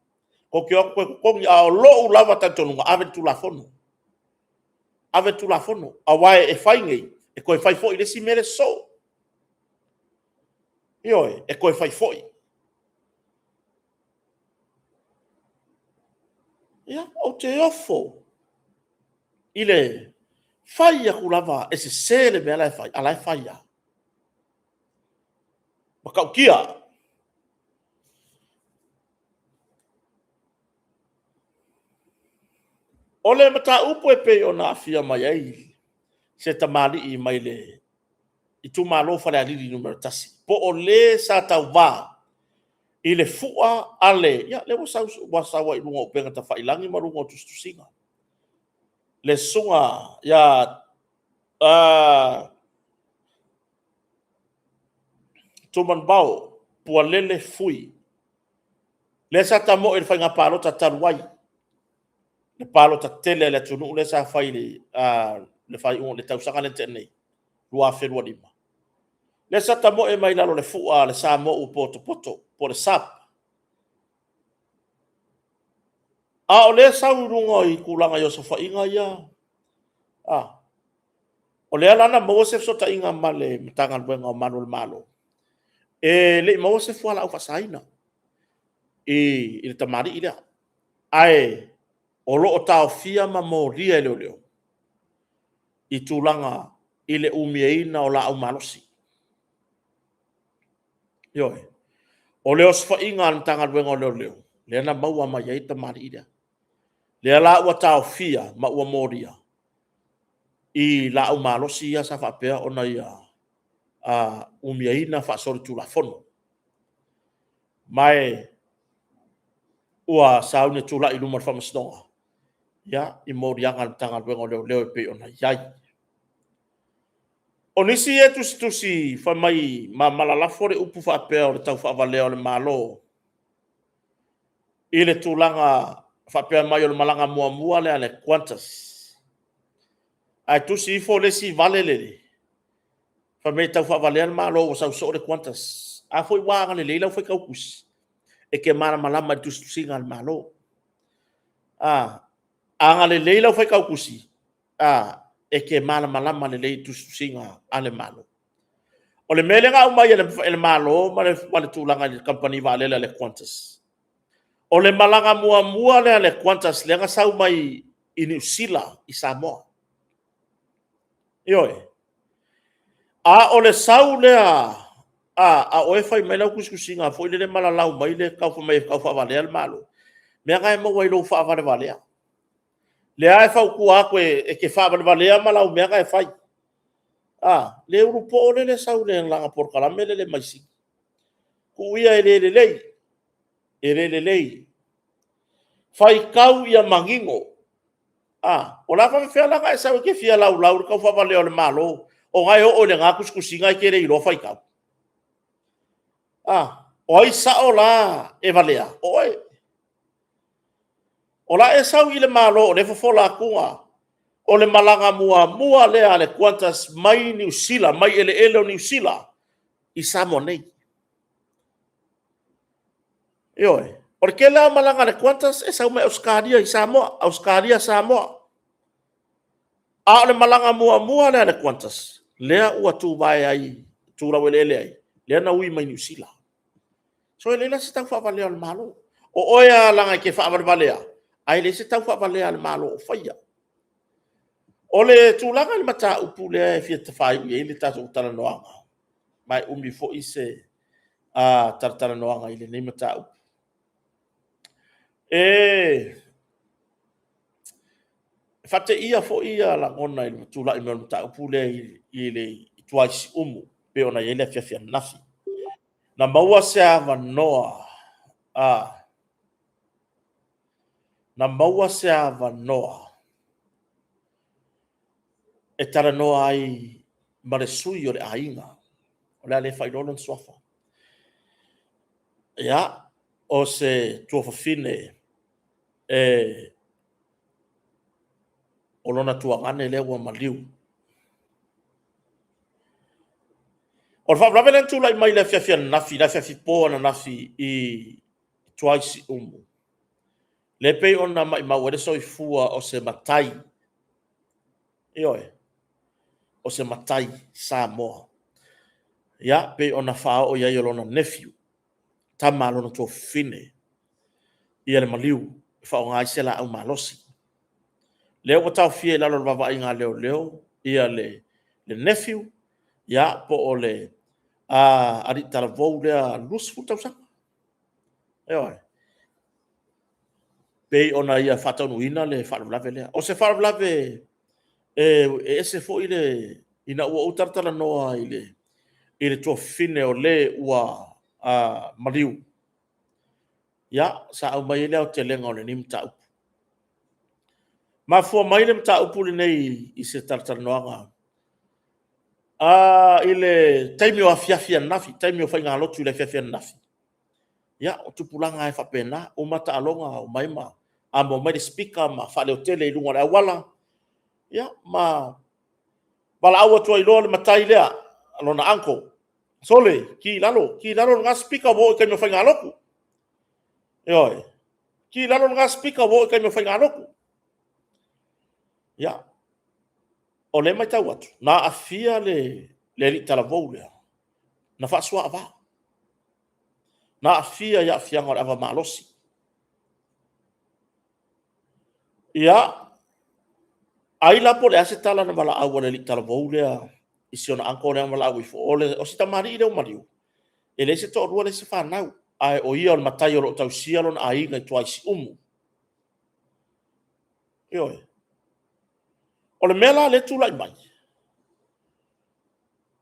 tou te o atu toe totogi. A o lou lava talitonuga, ave le Tulafono, ave le Tulafono. Aua e fai nei, e toe fai foi i le isi mea le sosoo. Ioe, e toe fai foi. Ia, ou te ofo i le fai atu lava e sese le mea la e fai, a o la e fai lava. E matautia. O le mataupu e pei ona aafia mai ai se tamalii mai le itumalo o Falealili Nu.1, po o le sa tauva i le fua a le… Ia, lea ua sau lava i luga o upega tafailagi ma luga o tusitusiga, le susuga ia Tumanuvao Pualele Fui, lea sa tamoe i le faiga palota talu ai, le palota tele a le atunuu lea sa fai i le faaiuga o le tausaga lea na tea nei, 2025. Lea sa tamoe mai lalo o le fua a le Samoa ua potopoto po o le SUBS. A o lea e sau i luga i tulaga i osofaiga ia, o lea la na maua se fesootaiga ma le Matagaluega o Malu o le Malo, e le i maua se fualaau faasaina i le tamalii lea, ae o lo o taofia ma molia e leoleo i tulaga i le umiaina o laau malosi. Ioe. O le osofaiga a le Matagaluega o Leoleo, lea na maua mai ai le tamalii lea. Lea la ua taofia ma ua molia i laau malosi ia sa faapea ona ia umiaina faasolitulafono. Ma ua sauni e tulai i luma o le faamasinoga, ia, i moliaga a le Matagaluega o Leoleo e pei ona i ai. O nisi ia e tusitusi fai mai ma mala lafo le upu faapea o le taufaavalea o le Malo i le tulaga faapea mai o le malaga muamua lea a le Qantas, ae tusi ifo le isi vale lele, fai mai e taufaavalea le Malo ua sau soo le Qantas. A foi ua agalelei lau faitautusi, e te malamalama i le tusitusiga a le Malo. A agalelei lau faitautusi, e te malamalama lelei i tusitusiga a le Malo. O le mea lea na aumai e le Malo ma le tulaga i le kamupani vaalele a le Qantas, o le malaga muamua lea a le Qantas lea na sau mai i Niu Sila i Samoa. Ioe. A o le sau lea a o oe e fai mai lau tusitusiga foi lele ma lalau mai le fai mai e taufaavalea le Malo, o mea na e maua i lou faavalevalea. O lea e fautua atu e te faavalevalea ma lau mea na e fai, le ulupo lele e sau i lana polokalame lele mai Sini. Tuu ia e le lelei, e le lelei. Faitau ia manino. O le a faapefea la ona e sau e te fia laulau i le taufaavalea o le Malo, o lena e oo i lena tusitusiga e te le iloa faitau? O ai sao la e valea? O oe. O le a e sau i le Malo o lea e fofola atu, o le malaga muamua lea a le Qantas mai Niu Sila, mai eleele o Niu Sila i Samoa nei. Ioe. O le tele lava o malaga a le Qantas e sau mai Ausetalia i Samoa, Ausetalia Samoa. A o le malaga muamua lea a le Qantas lea ua tuvae ai, tu laueleele ai, lea na ui mai Niu Sila. So e leai la se tau faavalea o le Malo. O oe lava leaga e te faavalevalea, ae leai se tau faavalea a le Malo o faia. O le tulaga i le mataupu lea e fia tafaiu i ai le tatou talanoaga, ma e umi foi se talatalanoaga i lenei mataupu. E faateia foi lagona i le tulai mai o le mataupu lea i tua i Siumu, e pei ona i ai le afiafi ananafi. Na maua se avanoa e talanoa ai ma le sui o le aiga, o le a le faailoa lona suafa. Ia, o se tuafafine o lona tuagane lea ua maliu. O le faalavelave lea na tulai mai i le afiafi ananafi, le afiafi po ananafi i tua i Siumu, lea e pei ona maumau ai le soifua o se matai, ioe, o se matai Samoa. Ia, pei ona faaoo i ai e lona nephew, tama a lona tuafafine le maliu e faaaoga ai se laau malosi. Lea ua taofia i lalo o le vaavaaiga a leoleo le nephew, ia po o le alii talavou lea 20 tausaga. Ioe. Pei ona ia faataunuuina le faalavelave lea. O se faalavelave e ese foi le... ina ua ou talatalanoa i le tuafafine o le ua maliu, ia, sa aumai ai le aotelega o lenei mataupu. Mafua mai le mataupu lenei i se talatalanoaga i le taimi o afiafi ananafi, taimi o faigalotu i le afiafi ananafi. Ia, o tupulaga lava e faapena, uma taaloga omai ma amo mai le speaker ma faaleotele i luga o le auala, ia ma valaau atu ai loa le matai lea, lona uncle, sole, ki i lalo, ki i lalo lena speaker ua oo i le taimi o faigalotu. Ioe, ki i lalo lena speaker ua oo i le taimi o faigalotu. Ia, o lea e matau atu, na aafia le alii talavou lea, na faasuaava, na aafia i aafiaga o le ava malosi. Ia, ai la po o le a se tala na valaau a le alii talavou lea i si ona uncle lea na valaau ifo, o si tamalii lea ua maliu. E leai se toalua, leai se fanau, ae o ia o le matai o lo o tausia lona aiga i tua i Siumu. Ioe. O le mea la lea e tulai mai,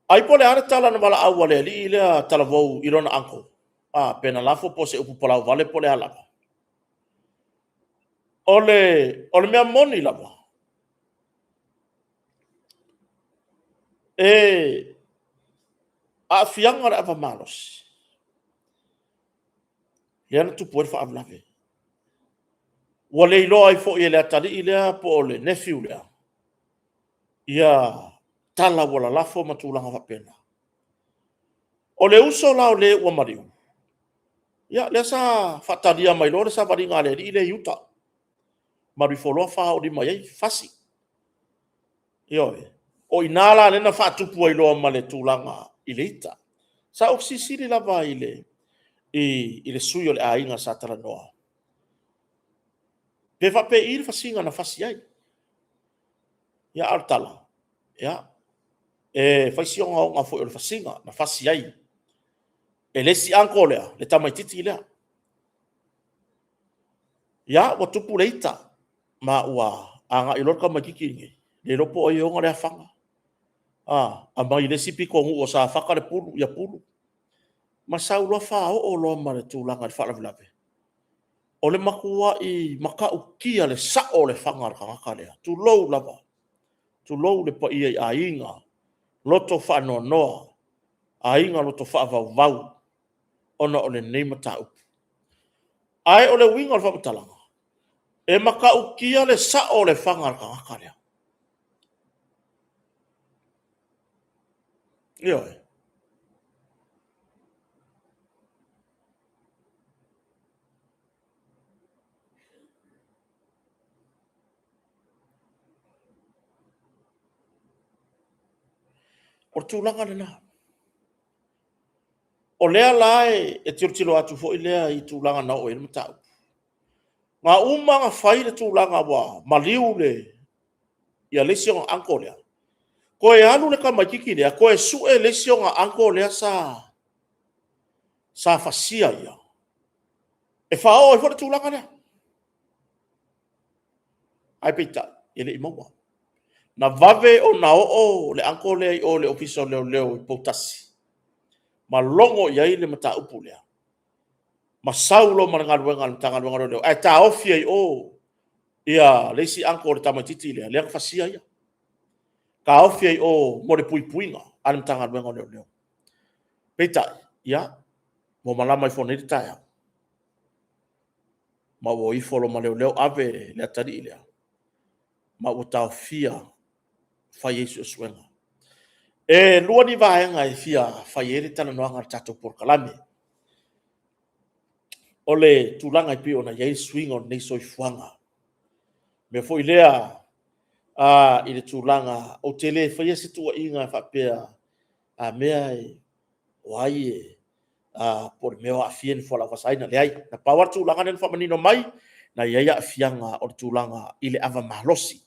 ai po o le a le tala na valaau a le alii lea talavou i lona uncle, a, pe na lafo po o se upu palauvale po o le a lava. O le mea moni lava, e aafiaga o le ava malosi, lea na tupu ai le faalavelave. Ua le iloa ai foi e le atalii lea po o le nephew lea, ia tala ua lalafo ma tulaga faapena. O le uso la o le ua maliu, ia lea sa faatalia mai loa le savaliga a le alii lea i uta, malu ifo loa fao lima i ai, fasi. Ioe. O i ina la lea na faatupu ai loa ma le tulaga i le ita. Sa ou fesilisili lava i le sui o le aiga sa talanoa, pe faapei le fasiga na fasi ai. Ia a o le tala, ia, e fai si ogaoga foi o le fasiga na fasi ai e le isi uncle lea, le tamaitiiti lea. Ia, ua tupu le ita, ma ua agai loa le tamaitiiti lenei, le iloa po o ai e ona lea fana. A, aumai le isi pitonuu o Safata le pulu, ia pulu. Ma sau loa faaoo loa ma le tulaga i le faalavelave. O le matuai matautia le sao o le fana a le tagata lea, tulou lava, tulou le paia i aiga loto faanoanoa, aiga loto faavauvau ona o lenei mataupu. Ae o le uiga o le faamatalaga, e matautia le sao o le fana a le tagata lea. Ioe. O le tulaga lena. O lea la e tilotilo atu foi lea i tulaga na oo i ai le mataupu. Na uma ona fai le tulaga ua maliu le isi ona uncle lea, toe alu le tamaitiiti lea toe sue le isi ona uncle lea sa fasia ia, e faaoo ai foi le tulaga lea. Ae peitai, e le i maua. Na vave ona oo le uncle lea i o i le Ofisa o Leoleo i Poutasi, ma logo i ai le mataupu lea, ma sau loa ma le galuega a le Matagaluega o Leoleo, ae taofi ai i o ia le isi uncle o le tamaitiiti lea, lea na fasia ia. Taofi ai i o mo le puipuiga a le Matagaluega o Leoleo. Peitai, ia, ua malama ifo nei le taeao, ma ua o ifo loa ma leoleo ave le atalii lea, ma ua taofia fai ai suesuega. E 2 ni vaega e fia fai ai le talanoaga a le tatou polokalame. O le tulaga e pei ona i ai le suiga o lenei soifuaga. O le mea foi lea i le tulaga, ou te le faia se tuuaiga faapea a mea o ai e, po o le mea o aafia ni fualaau faasaina. Leai, na pau lava le tulaga lea na faamanino mai, na i ai aafiaga o le tulaga i le ava malosi,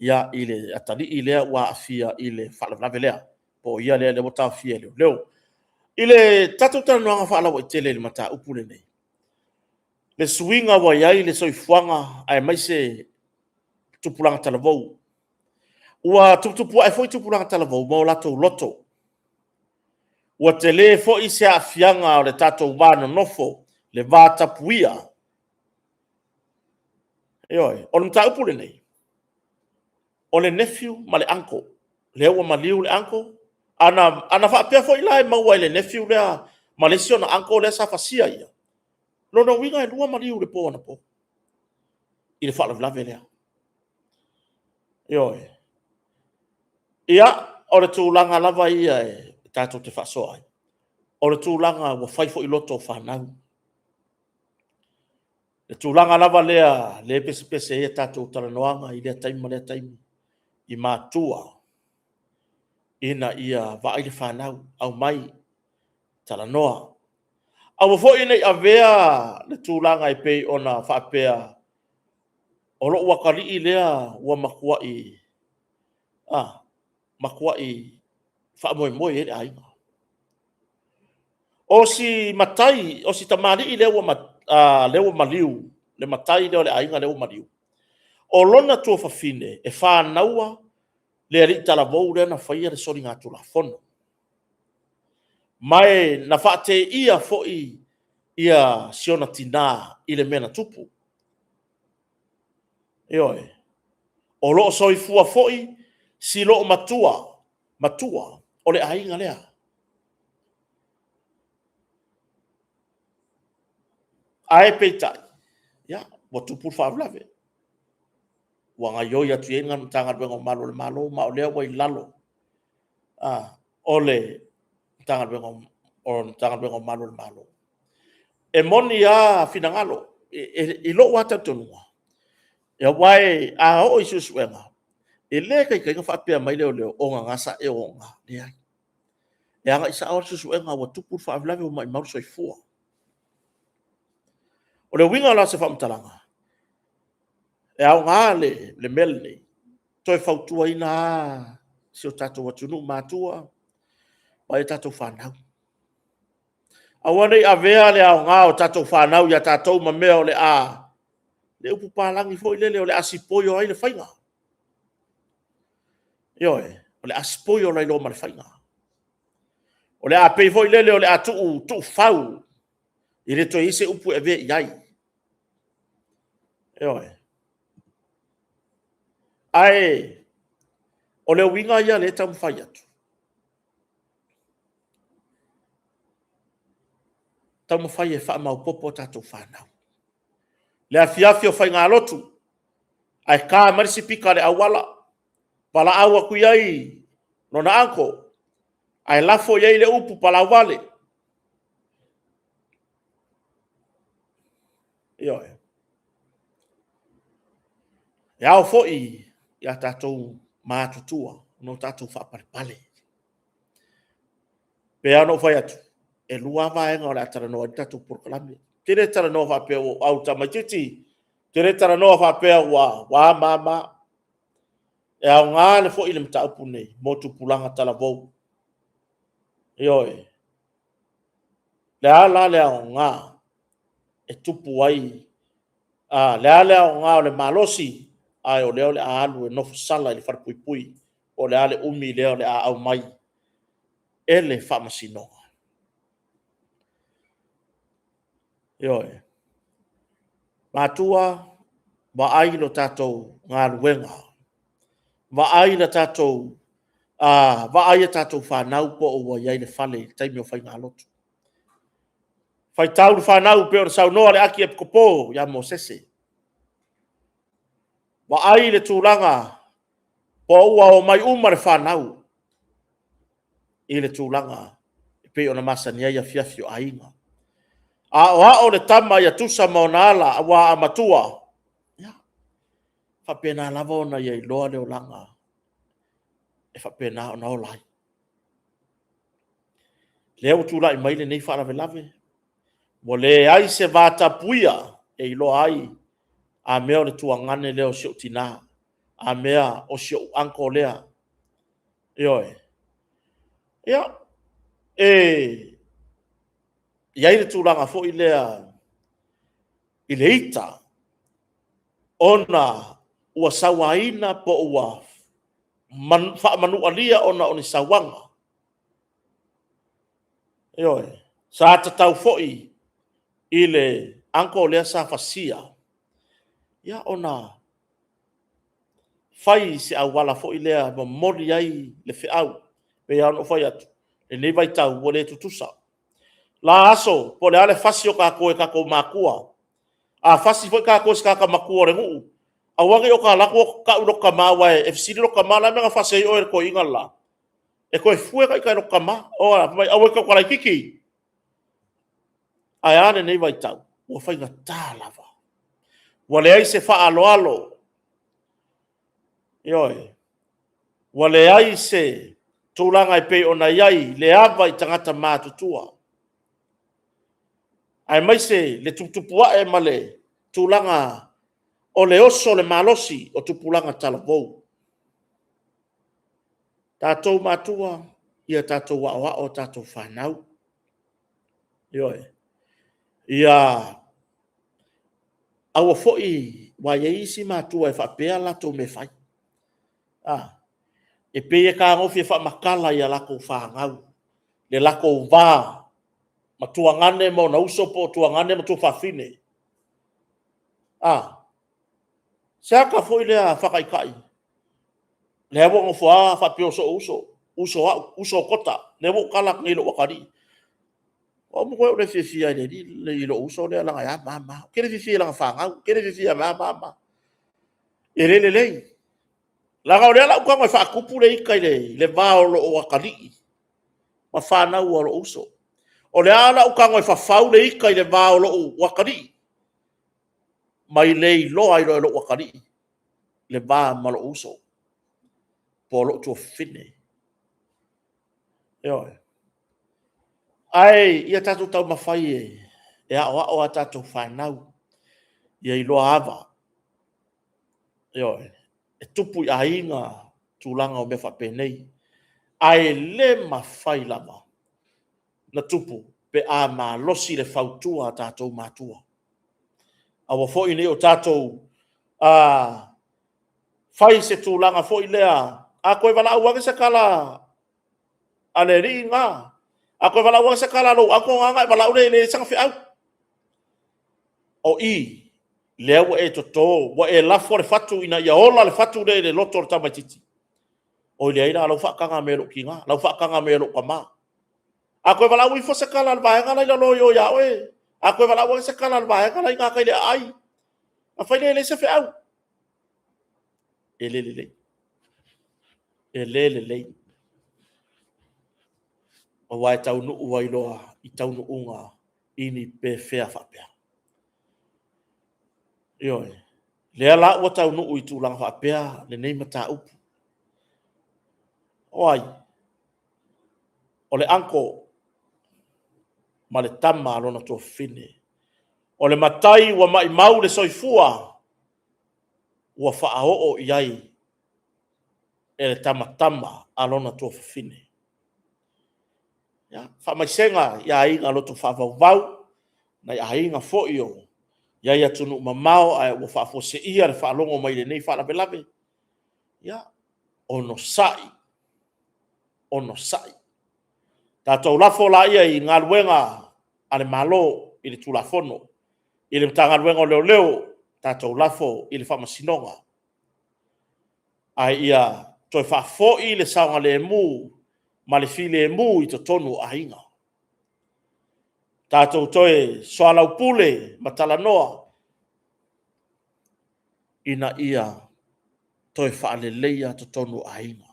ia, i le atalii lea ua aafia i le faalavelave lea, po o ia lea ua taofia e leoleo. I le tatou talanoaga faalauaitele i le mataupu lenei, le suiga ua i ai le soifuaga aemaise tupulaga talavou. Ua tuputupuae foi tupulaga talavou ma o latou loto. Ua tele foi se aafiaga o le tatou va nonofo, le va tapuia. Ioe, o le mataupu lenei, o le nephew ma le uncle, lea ua maliu le uncle. Ana faapea foi la e maua e le nephew lea ma le isi ona uncle lea sa fasia ia, lona uiga e 2 maliu i le po anapo i le faalavelave lea. Ioe. Ia, o le tulaga lava ia e tatou te faasoa ai, o le tulaga ua fai foi loto o fanau. Le tulaga lava lea lea e pesepese ai a tatou talanoaga i lea taimi ma lea taimi i matua ina ia vaai le fanau, aumai, talanoa. Aua foi ne i avea le tulaga e pei ona faapea o lou atalii lea ua matuai, matuai faamoemoe i ai le aiga. O si matai, o si tamalii lea ua maliu, le matai lea o le aiga lea ua maliu, o lona tuafafine e fanaua le alii talavou lea na faia le soligatulafono. Ma na faateia foi ia si ona tina i le mea na tupu. Ioe, o lo o soifua foi si loomatua matua o le aiga lea. Ae peitai, ia, ua tupu le faalavelave, ua gaoioi atu i ai le Matagaluega o Malu o le Malo, ma o lea ua i lalo o le Matagaluega o Malu o le Malo. E moni lava finagalo, i lou lava talitonuga, aua a oo i suesuega, e le taitai ona faapea mai leoleo, o gagasa e ogaga. E leai, e agai sao lava le suesuega ua tupu le faalavelave ua maumau le soifua. O le uiga la o se faamatalaga, e aoga le mea lenei, e toe fautuaina lava si o tatou atunuu. Matua, vaai a tatou fanau, aua ne i avea le aoga o tatou fanau ia tatou ma mea o le a, le upu papalagi foi lele o le a spoil ai le faiga. Ioe, o le a spoil ai loa ma le faiga. O le a pei foi lele o le a tuufau, e le toe i ai se upu e avea i ai. Ioe. Ae o le uiga ia o lea e taumafai atu, taumafai e faamaopoopo a tatou fanau. Le afiafi o faigalotu, ae ta mai le sipika i le auala, valaau atu i ai lona uncle ae lafo i ai le upu palauvale. Ioe. E ao foi ia tatou matutua ona tatou faapalepale. E pei lava ona ou fai atu, e 2 lava vaega o le a talanoa ai le tatou polokalame. Ou te le talanoa faapea ua ou out i tamaititi, ou te le talanoa faapea ua a ma a ma a. E aoga foi le mataupu lenei mo tupulaga talavou. Ioe. O le a la le aoga e tupu ai, o le a le aoga o le malosi, a o lea o le a alu e nofosala i le falepuipui po o le a le umi lea o le a aumai e le faamasinoga. Ioe. Matua, vaai le tatou galuega, vaai a tatou fanau po o ua i ai le fale i le taimi o faigalotu. Faitau le fanau e pei ona saunoa le Akiepikopo ia Mosese. Vaai le tulaga po ua omai uma le fanau i le tulaga e pei ona masani ai afiafi o aiga. Aoao le tama ia tusa ma ona ala, aua a matua, ia faapena lava ona ia iloa le olaga e faapena ona ola ai. O lea ua tulai mai lenei faalavelave, ua leai se vatapuia e iloa ai, a mea o le tuagane lea o si ou tina, a mea o si ou uncle lea. Ioe. Ia, e i ai le tulaga foi lea i le ita, ona ua sauaina po o ua faamanualia ona o ni sauaga. Ioe. Sa tatau foi i le uncle lea sa faia, ona fai se auala foi lea e momoli ai le feau. E pei lava ona ou fai atu, o lenei vaitau ua le tutusa. O la aso, po o le a le fasi o tatou e tatou matua, a fasi foi tatou e se tagata matua o le nuu, aua ne i o ta alu atu tau i lota tama, aua e fesili lota tama, o le a le mea na fasi ai oe e le toeaina le la? E toe fue ita i lota tama, fai mai aua e te tautala laititi. Ae a lenei vaitau? Ua faigata lava, ua leai se faaaloalo, ioe, ua leai se tulaga e pei ona i ai le ava i tagata matutua, aemaise le tuputupu ae ma le tulaga o le oso o le malosi o tupulaga talavou. Tatou matua, ia tatou aoao a tatou fanau. Ioe. Ia aua foi ua i ai isi matua e faapea a latou mea e fai. A, e pei e fetagofi e faamatala i a latou fanau le latou va ma tuagane ma ona uso po o tuagane ma tuafafine. A, se ata foi lea faataitai, lea ua nofo lava faapea o sou uso, uso au, uso Kota, lea ua ou tala atu nei i lou atalii. O au e matua ou le fiafia lava i lou uso lea leaga e a ma a ma a. Ou te le fiafia i lana fanau, ou te le fiafia ia ma a ma a. E le lelei, leaga o lea o le a ou tago e faatupu le ita i le va o lou atalii ma fanau a lou uso. O le a la a ou tago e fafau le ita i le va o lou atalii ma le iloa ai loa e lou atalii le va ma lou uso po o lou tuafafine. Ioe. Ae ia tatou taumafai e aoao a tatou fanau ia iloa ava. Ioe. E tupu i aiga tulaga o mea faapenei, ae le mafai lava ona tupu pe a malosi le fautua a tatou matua. Aua foi ne i o tatou fai se tulaga foi lea, a toe valaau ane se tala a le alii lena, a toe valaau ane se tala a lou uncle lena ona e valaau lea e leai sana feau. O i, lea ua e toto, ua e lafo le fatu ina ia ola le fatu lea i le loto o le tamaitiiti. Oi leai la, o la ua faataga mai e lou tina, o la ua faataga mai e lou tama. A toe valaau ifo se tala a le vaega la e i lalo i o ia oe, a toe valaau ane se tala a le vaega la e i gatai i le aai, ona fai lea e leai se feau. E le lelei, e le lelei. Aua e taunuu ai loa i taunuuga i ni pefea faapea. Ioe, lea la ua taunuu i tulaga faapea lenei mataupu. O ai? O le uncle ma le tama a lona tuafafine. O le matai ua maumau le soifua, ua faaoo i ai e le tamatama a lona tuafafine. Ia, faamaisega i aiga loto faavauvau, nai aiga foi o i ai i atunuu mamao ae ua faafuaseia le faalogo mai i lenei faalavelave. Ia, onosai, onosai. Tatou lafo laia i galuega a le Malo i le Tulafono, i le Matagaluega o Leoleo, tatou lafo i le Faamasinoga, a ia toe faafoi le saogalemu ma le filemu i totonu o aiga. Tatou toe soalaupule ma talanoa ina ia toe faaleleia totonu o aiga.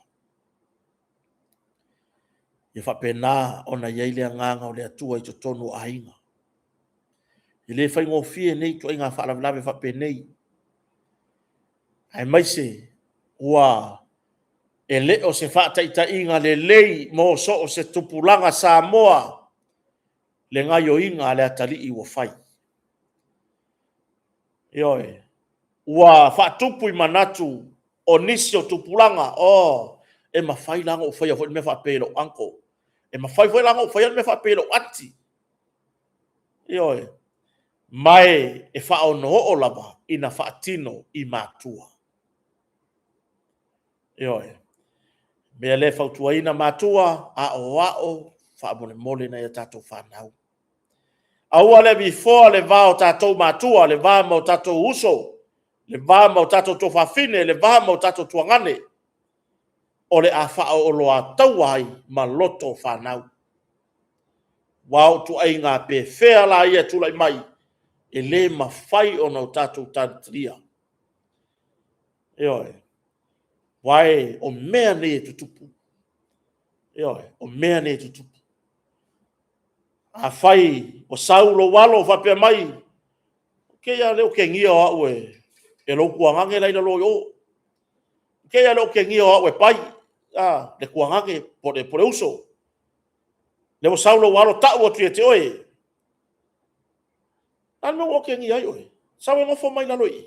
Ia faapena ona i ai le agaga o le Atua i totonu o aiga. E le faigofie nei ituaiga faalavelave faapenei, aemaise ua e le o se faataitaiga lelei mo so o se tupulaga Samoa le gaoioiga a le atalii ua fai. Ioe, ua faatupu i manatu o nisi o tupulaga, o, e mafai la ona ou faia foi le mea faapea i lou uncle, e mafai foi la ona ou faia le mea faapea i lou aunty. Ioe, ma e faaono lava ina faatino i matua. Ioe. Mea lea e fautuaina matua, aoao faamolemole nai a tatou fanau. Aua le avifoa le va o tatou matua, le va ma o tatou uso, le va ma o tatou tuafafine, le va ma o tatou tuagane, o le a faaoloataua ai ma loto o fanau. Aua o ituaiga pefea laia e tulai mai, e le mafai ona o tatou taofia. Ioe. Aua o mea nei e tutupu. Ioe, o mea nei e tutupu. Afai ua sau lou alo o faapea mai, kei a le okegia o au e lou tuagane la e i lalo i o. Kei a le okegia o au e Pai, a, le tuagane po o le uso. Lea ua sau lou alo tau atu ia te oe. O le a le mea ua okegia ai oe? Sau e nofo mai lalo i i.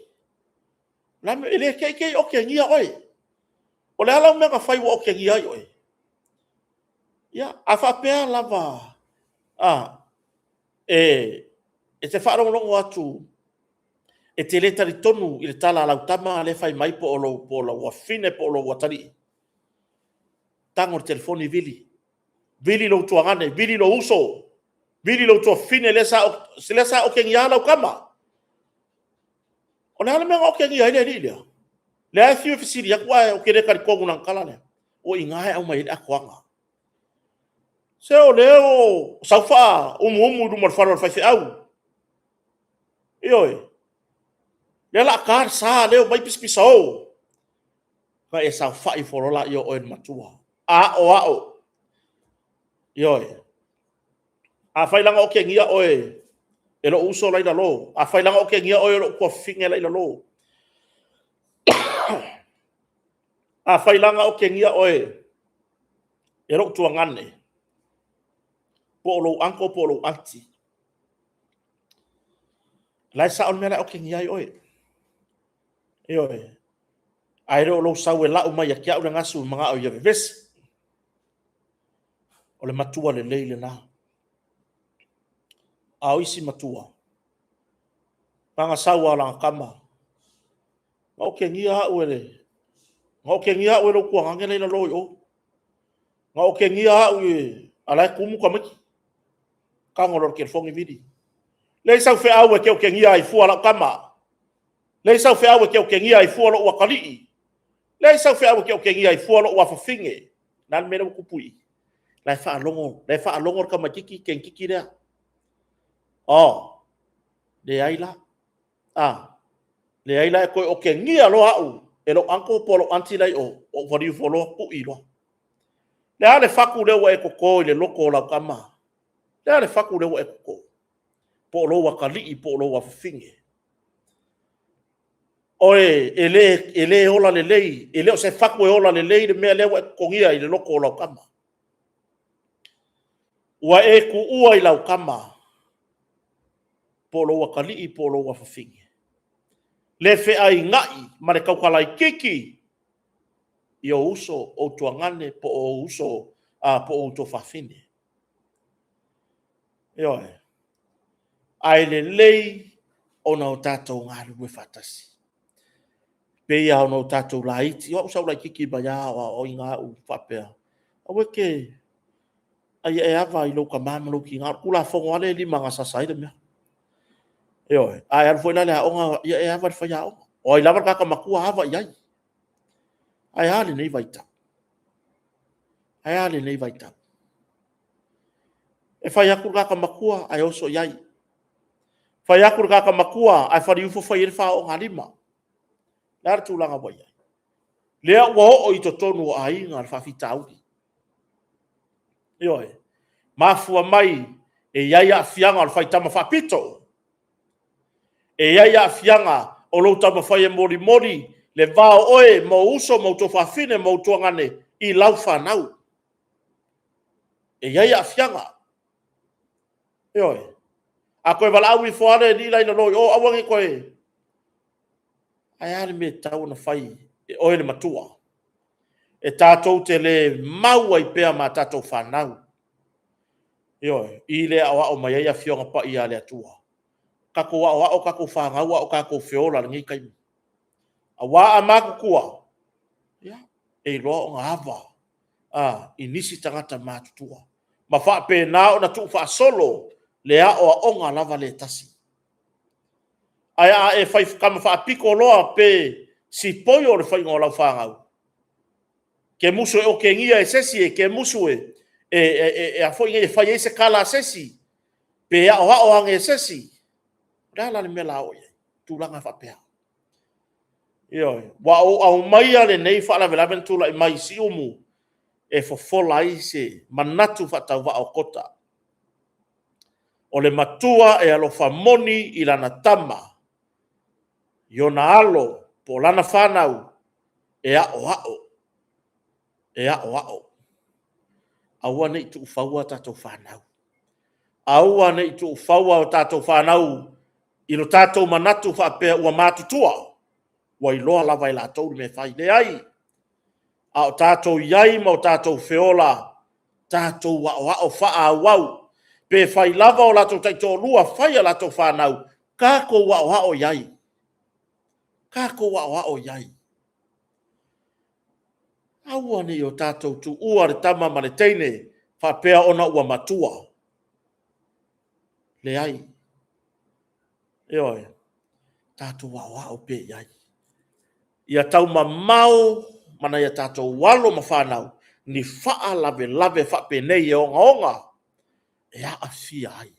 E le te i te i okegia oe. O le a lau mea na fai ua okegia ai oe? Ia, a faapea lava, a, E, e te faalogologo atu, e te le talitonu i le tala a lau tama lea e fai mai po o lou, po o lau afafine po o lou atalii. Tago i le telefoni vili. Vili lou tuagane, vili lou uso, vili lou tuafafine lea sa, lea sa okegia lau tama. O le a le mea na okegia ai le alii lea? Lea e fiu e fesili atu ae ou te le talitonu i lana tala lea. O i ina e aumai ai le atoaga. Se o lea ua sau faaumuumu i luma o le fale o le faifeau. Ioe. Lea o le a ta le sa, lea e omai pisapisao. Ona e saofai ifo loa lea o oe le matua. Aoao. Ioe. Afai la na okegia oe e lou uso la e i lalo, afai la na okegia oe e lou tuafafine la e i lalo, afai la na okegia oe e lou tuagane, po o lou uncle po o lou aunty, o la e sao le mea la e okegia ai oe. Ioe. Ae le o lou sau e lau mai ia te au le gasu e manao ia vevesi. O le matua lelei lena. A o isi matua, na sau lava o lana tama, na okegia au e le, na okegia au e lou tuagane la e i lalo i o. Na okegia au e, a la e tumu tamaiti. Tago loa i le telefoni vili. Leai sau feau e te okegia ai fua lau tama. Leai sau feau e te okegia ai fua lou atalii. Leai sau feau e te okegia ai fua lou afafine. O le a le mea lea ua tupu i i? La e faalogo, la e faalogo le tamaitiiti teineitiiti lea. Oh, leai la. Ah, leai la e toe okegia loa au e lou uncle po o lou aunty la i o, ou waliu ifo loa, tui loa. Le a le fatu lea ua e toto i le loto o lau tama? Le a le fatu lea ua e toto? Po o lou atalii po o lou afafine. Oe, e le, e le ola lelei, e le o se fatu e ola lelei le mea lea ua e totogia i le loto o lau tama. Ua e tuua i lau tama, po o lou atalii po o lou afafine, le feainai ma le tautalaititi i ou uso, ou tuagane po o ou uso, a, po o ou tuafafine. Ioe. Ae lelei ona o tatou galulue faatasi. Pei lava ona o tatou laiti, o au sa ou laititi mai lava aoaoina au faapea, aua e te, a ia e ava i lou tama ma lou tina. O le Tulafono lava lea e limagasasa ai le mea. Ioe. A e alu foi la i le aoga, ia e ava i le faiaoga. O ai lava le tagata matua, ava i ai. Ae a lenei vaitau? Ae a lenei vaitau? E fai atu le tagata matua ae oso i ai. Fai atu le tagata matua ae faliufo fai ai le faaoogalima. Le a le tulaga ua i ai? Lea ua oo i totonu o aiga le faafitauli. Ioe. Mafua mai e i ai aafiaga o le faitama faapito. E i ai aafiaga o lou taumafai e molimoli le va o oe ma ou uso ma ou tuafafine ma ou tuagane i lau fanau. E i ai aafiaga. Ioe. A toe valaau ifo lava le alii la i lalo i o, aua ne i toe... Ae a le mea e tatau ona fai e oe le matua? E tatou te le mau ai pea ma tatou fanau. Ioe, i le aoao mai ai Afioga Paia a le Atua. Tatou aoao tatou fanau a o tatou feola i lenei taimi. Aua a matutua, ia, e iloa ona ava a, i nisi tagata matutua. Ma faapena ona tuufaasolo le aoaoga lava le tasi. Ae a e fai tama faapito loa pe sipoio le faiga o lau fanau, ke musu e okegia e se isi, e ke musu e, e, e, e, a foi nei e fai ai se tala a se isi, pe aoao ane e se isi. O le a la le mea la oo i ai? Tulaga faapea. Ioe. Ua ou aumaia lenei faalavelave na tulai mai i Siumu e fofola ai se manatu faatauvaa o Kota. O le matua e alofa moni i lana tama, i ona alo po o lana fanau e aoao, e aoao. Aua ne i tuufaua a tatou fanau. Aua ne i tuufaua a tatou fanau i lo tatou manatu faapea ua matutua, ua iloa lava e latou le mea e fai. Leai, a o tatou i ai ma o tatou feola, tatou aoao faaauau. Pe fai lava o latou taitoalua, fai a latou fanau, tatou aoao i ai. Tatou aoao i ai. Aua ne i o tatou tuua le tama ma le teine faapea ona ua matua. Leai. Ioe. Tatou aoao pea i ai. Ia taumamao ma nai a tatou alo ma fanau ni faalavelave faapenei e ogaoga e aafia ai.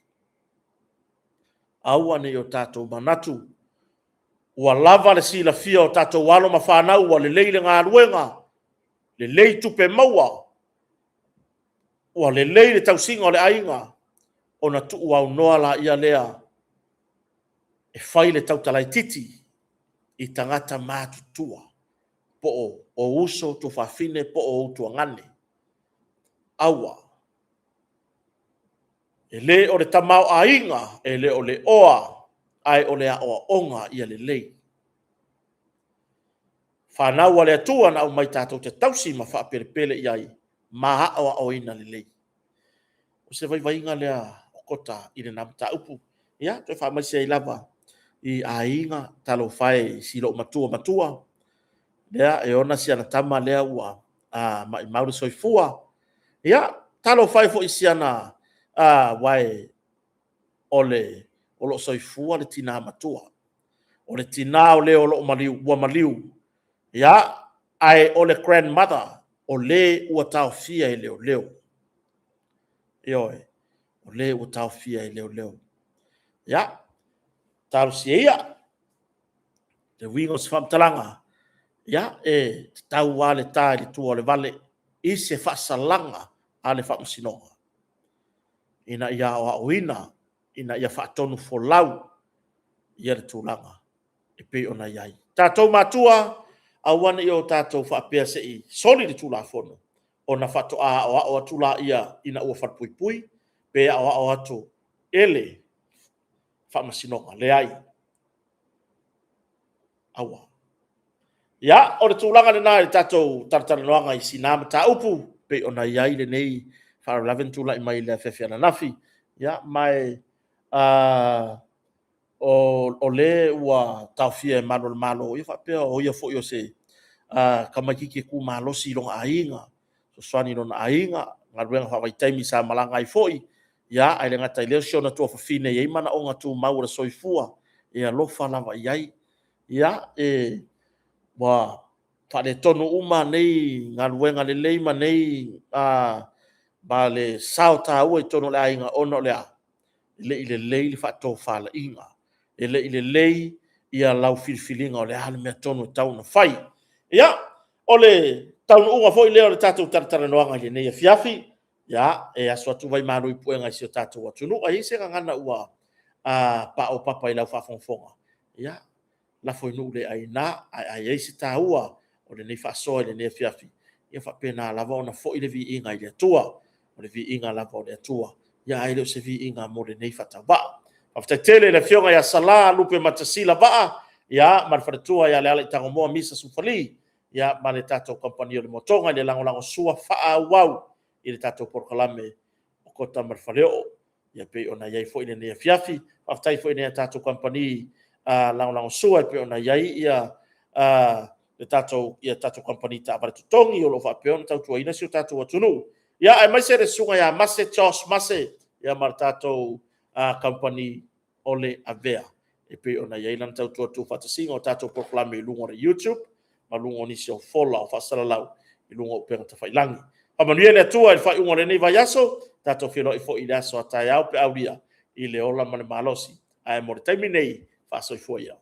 Aua ne i o tatou manatu ua lava le silafia o tatou alo ma fanau ua lelei le galuega, lelei tupe maua, ua lelei le tausiga o le aiga, ona tuuaunoa laia lea e fai le tautala itiiti i tagata matutua, po o uso, tuafafine po o utuagane. Aua, e le o le tamaoaiga, e le o le oa, ae o le aoaoga ia lelei. O fanau a le Atua na aumai tatou te tausi ma faapelepele i ai ma aoaoina lelei. O se vaivaiga lea o Kota i lena mataupu. Ia, toe faamaise ai lava i aiga, talofa e i si loomatua matua, lea e ona si ana tama lea ua maumau le soifua. Ia, talofa e foi i si ana… aua o lo o soifua le tina matua, o le tina o le ua maliu, ae o le grandmother, o le ua taofia e leoleo. Ioe, o le ua taofia e leoleo. Ia, talosia ia. Le uiga o se faamatalaga, ia, e tatau lava le ta i le tua o le vale i se faasalaga a le faamasinoga, ina ia aoaoina, ina ia faatonufolau le tulaga e pei ona i ai. Tatou matua, aua ne i o tatou faapea se i soli le Tulafono ona faatoa aoao atu lea ina ua falepuipui pe aoao atu e le faamasinoga. Leai, aua. Ia, o le tulaga lena i le tatou talatalanoaga i sina mataupu e pei ona i ai lenei faalavelave na tulai mai i le afiafi ananafi. Ia, ma o le ua taofia e malu o le Malo, ia faapea o ia foi o se tamaitiiti e tu malosi i lona aiga, fesoasoani i lona aiga, galuega faavaitaimi sa malaga ai foi, ae le gata i lea o si ona tuafafine e i ai manaoga tumau o le soifua, e alofa lava i ai. Ia, ua faaletonu uma nei galuega lelei ma le sao taua i totonu o le aiga, ona o le a? E le i lelei le faatofalaiga, e le i lelei lau filifiliga o le a le mea tonu e tatau ona fai. Ia, o le taunuuga foi lea o le tatou talatalanoaga i lenei afiafi, ia, e aso atu vai malu i puega i si o tatou atunuu. A i ai se gagana ua paopapa i lau faafogafoga, ia lafo i nuu le aina, ae a i ai se taua o lenei faasoa i lenei afiafi, ia faapena lava ona foi le viiga i le Atua. O le viiga lava o le Atua, ae le o se viiga mo lenei faatauvaa. Faafetai tele i le Afioga ia Sala Lupematasila Vaa ma le faletua ia Lealaitangomoa Misa Sufali ma le tatou kamupani o le Motoga i le lagolagosua faaauau i le tatou polokalame o Kota ma le Faleoo e pei ona i ai foi lenei afiafi. Faafetai foi i nai a tatou kamupani lagolagosua e pei ona i ai le tatou kamupani taavale totogi o lo o faapea ona tautuaina si o tatou atunuu, aemaise le Susuga ia Mase Josh Mase ma le tatou kamupani o le Avea e pei ona i ai lana tautua tuufaatasiga o tatou polokalame i luga o le YouTube ma luga o nisi o fola o faasalalau i luga o upega tafailagi. Faamanuia le Atua i le faaiuga o lenei vaiaso, tatou feiloai foi i le aso a taeao pe a aulia i le ola ma le malosi. Ae mo le taimi nei, faasoifua ia.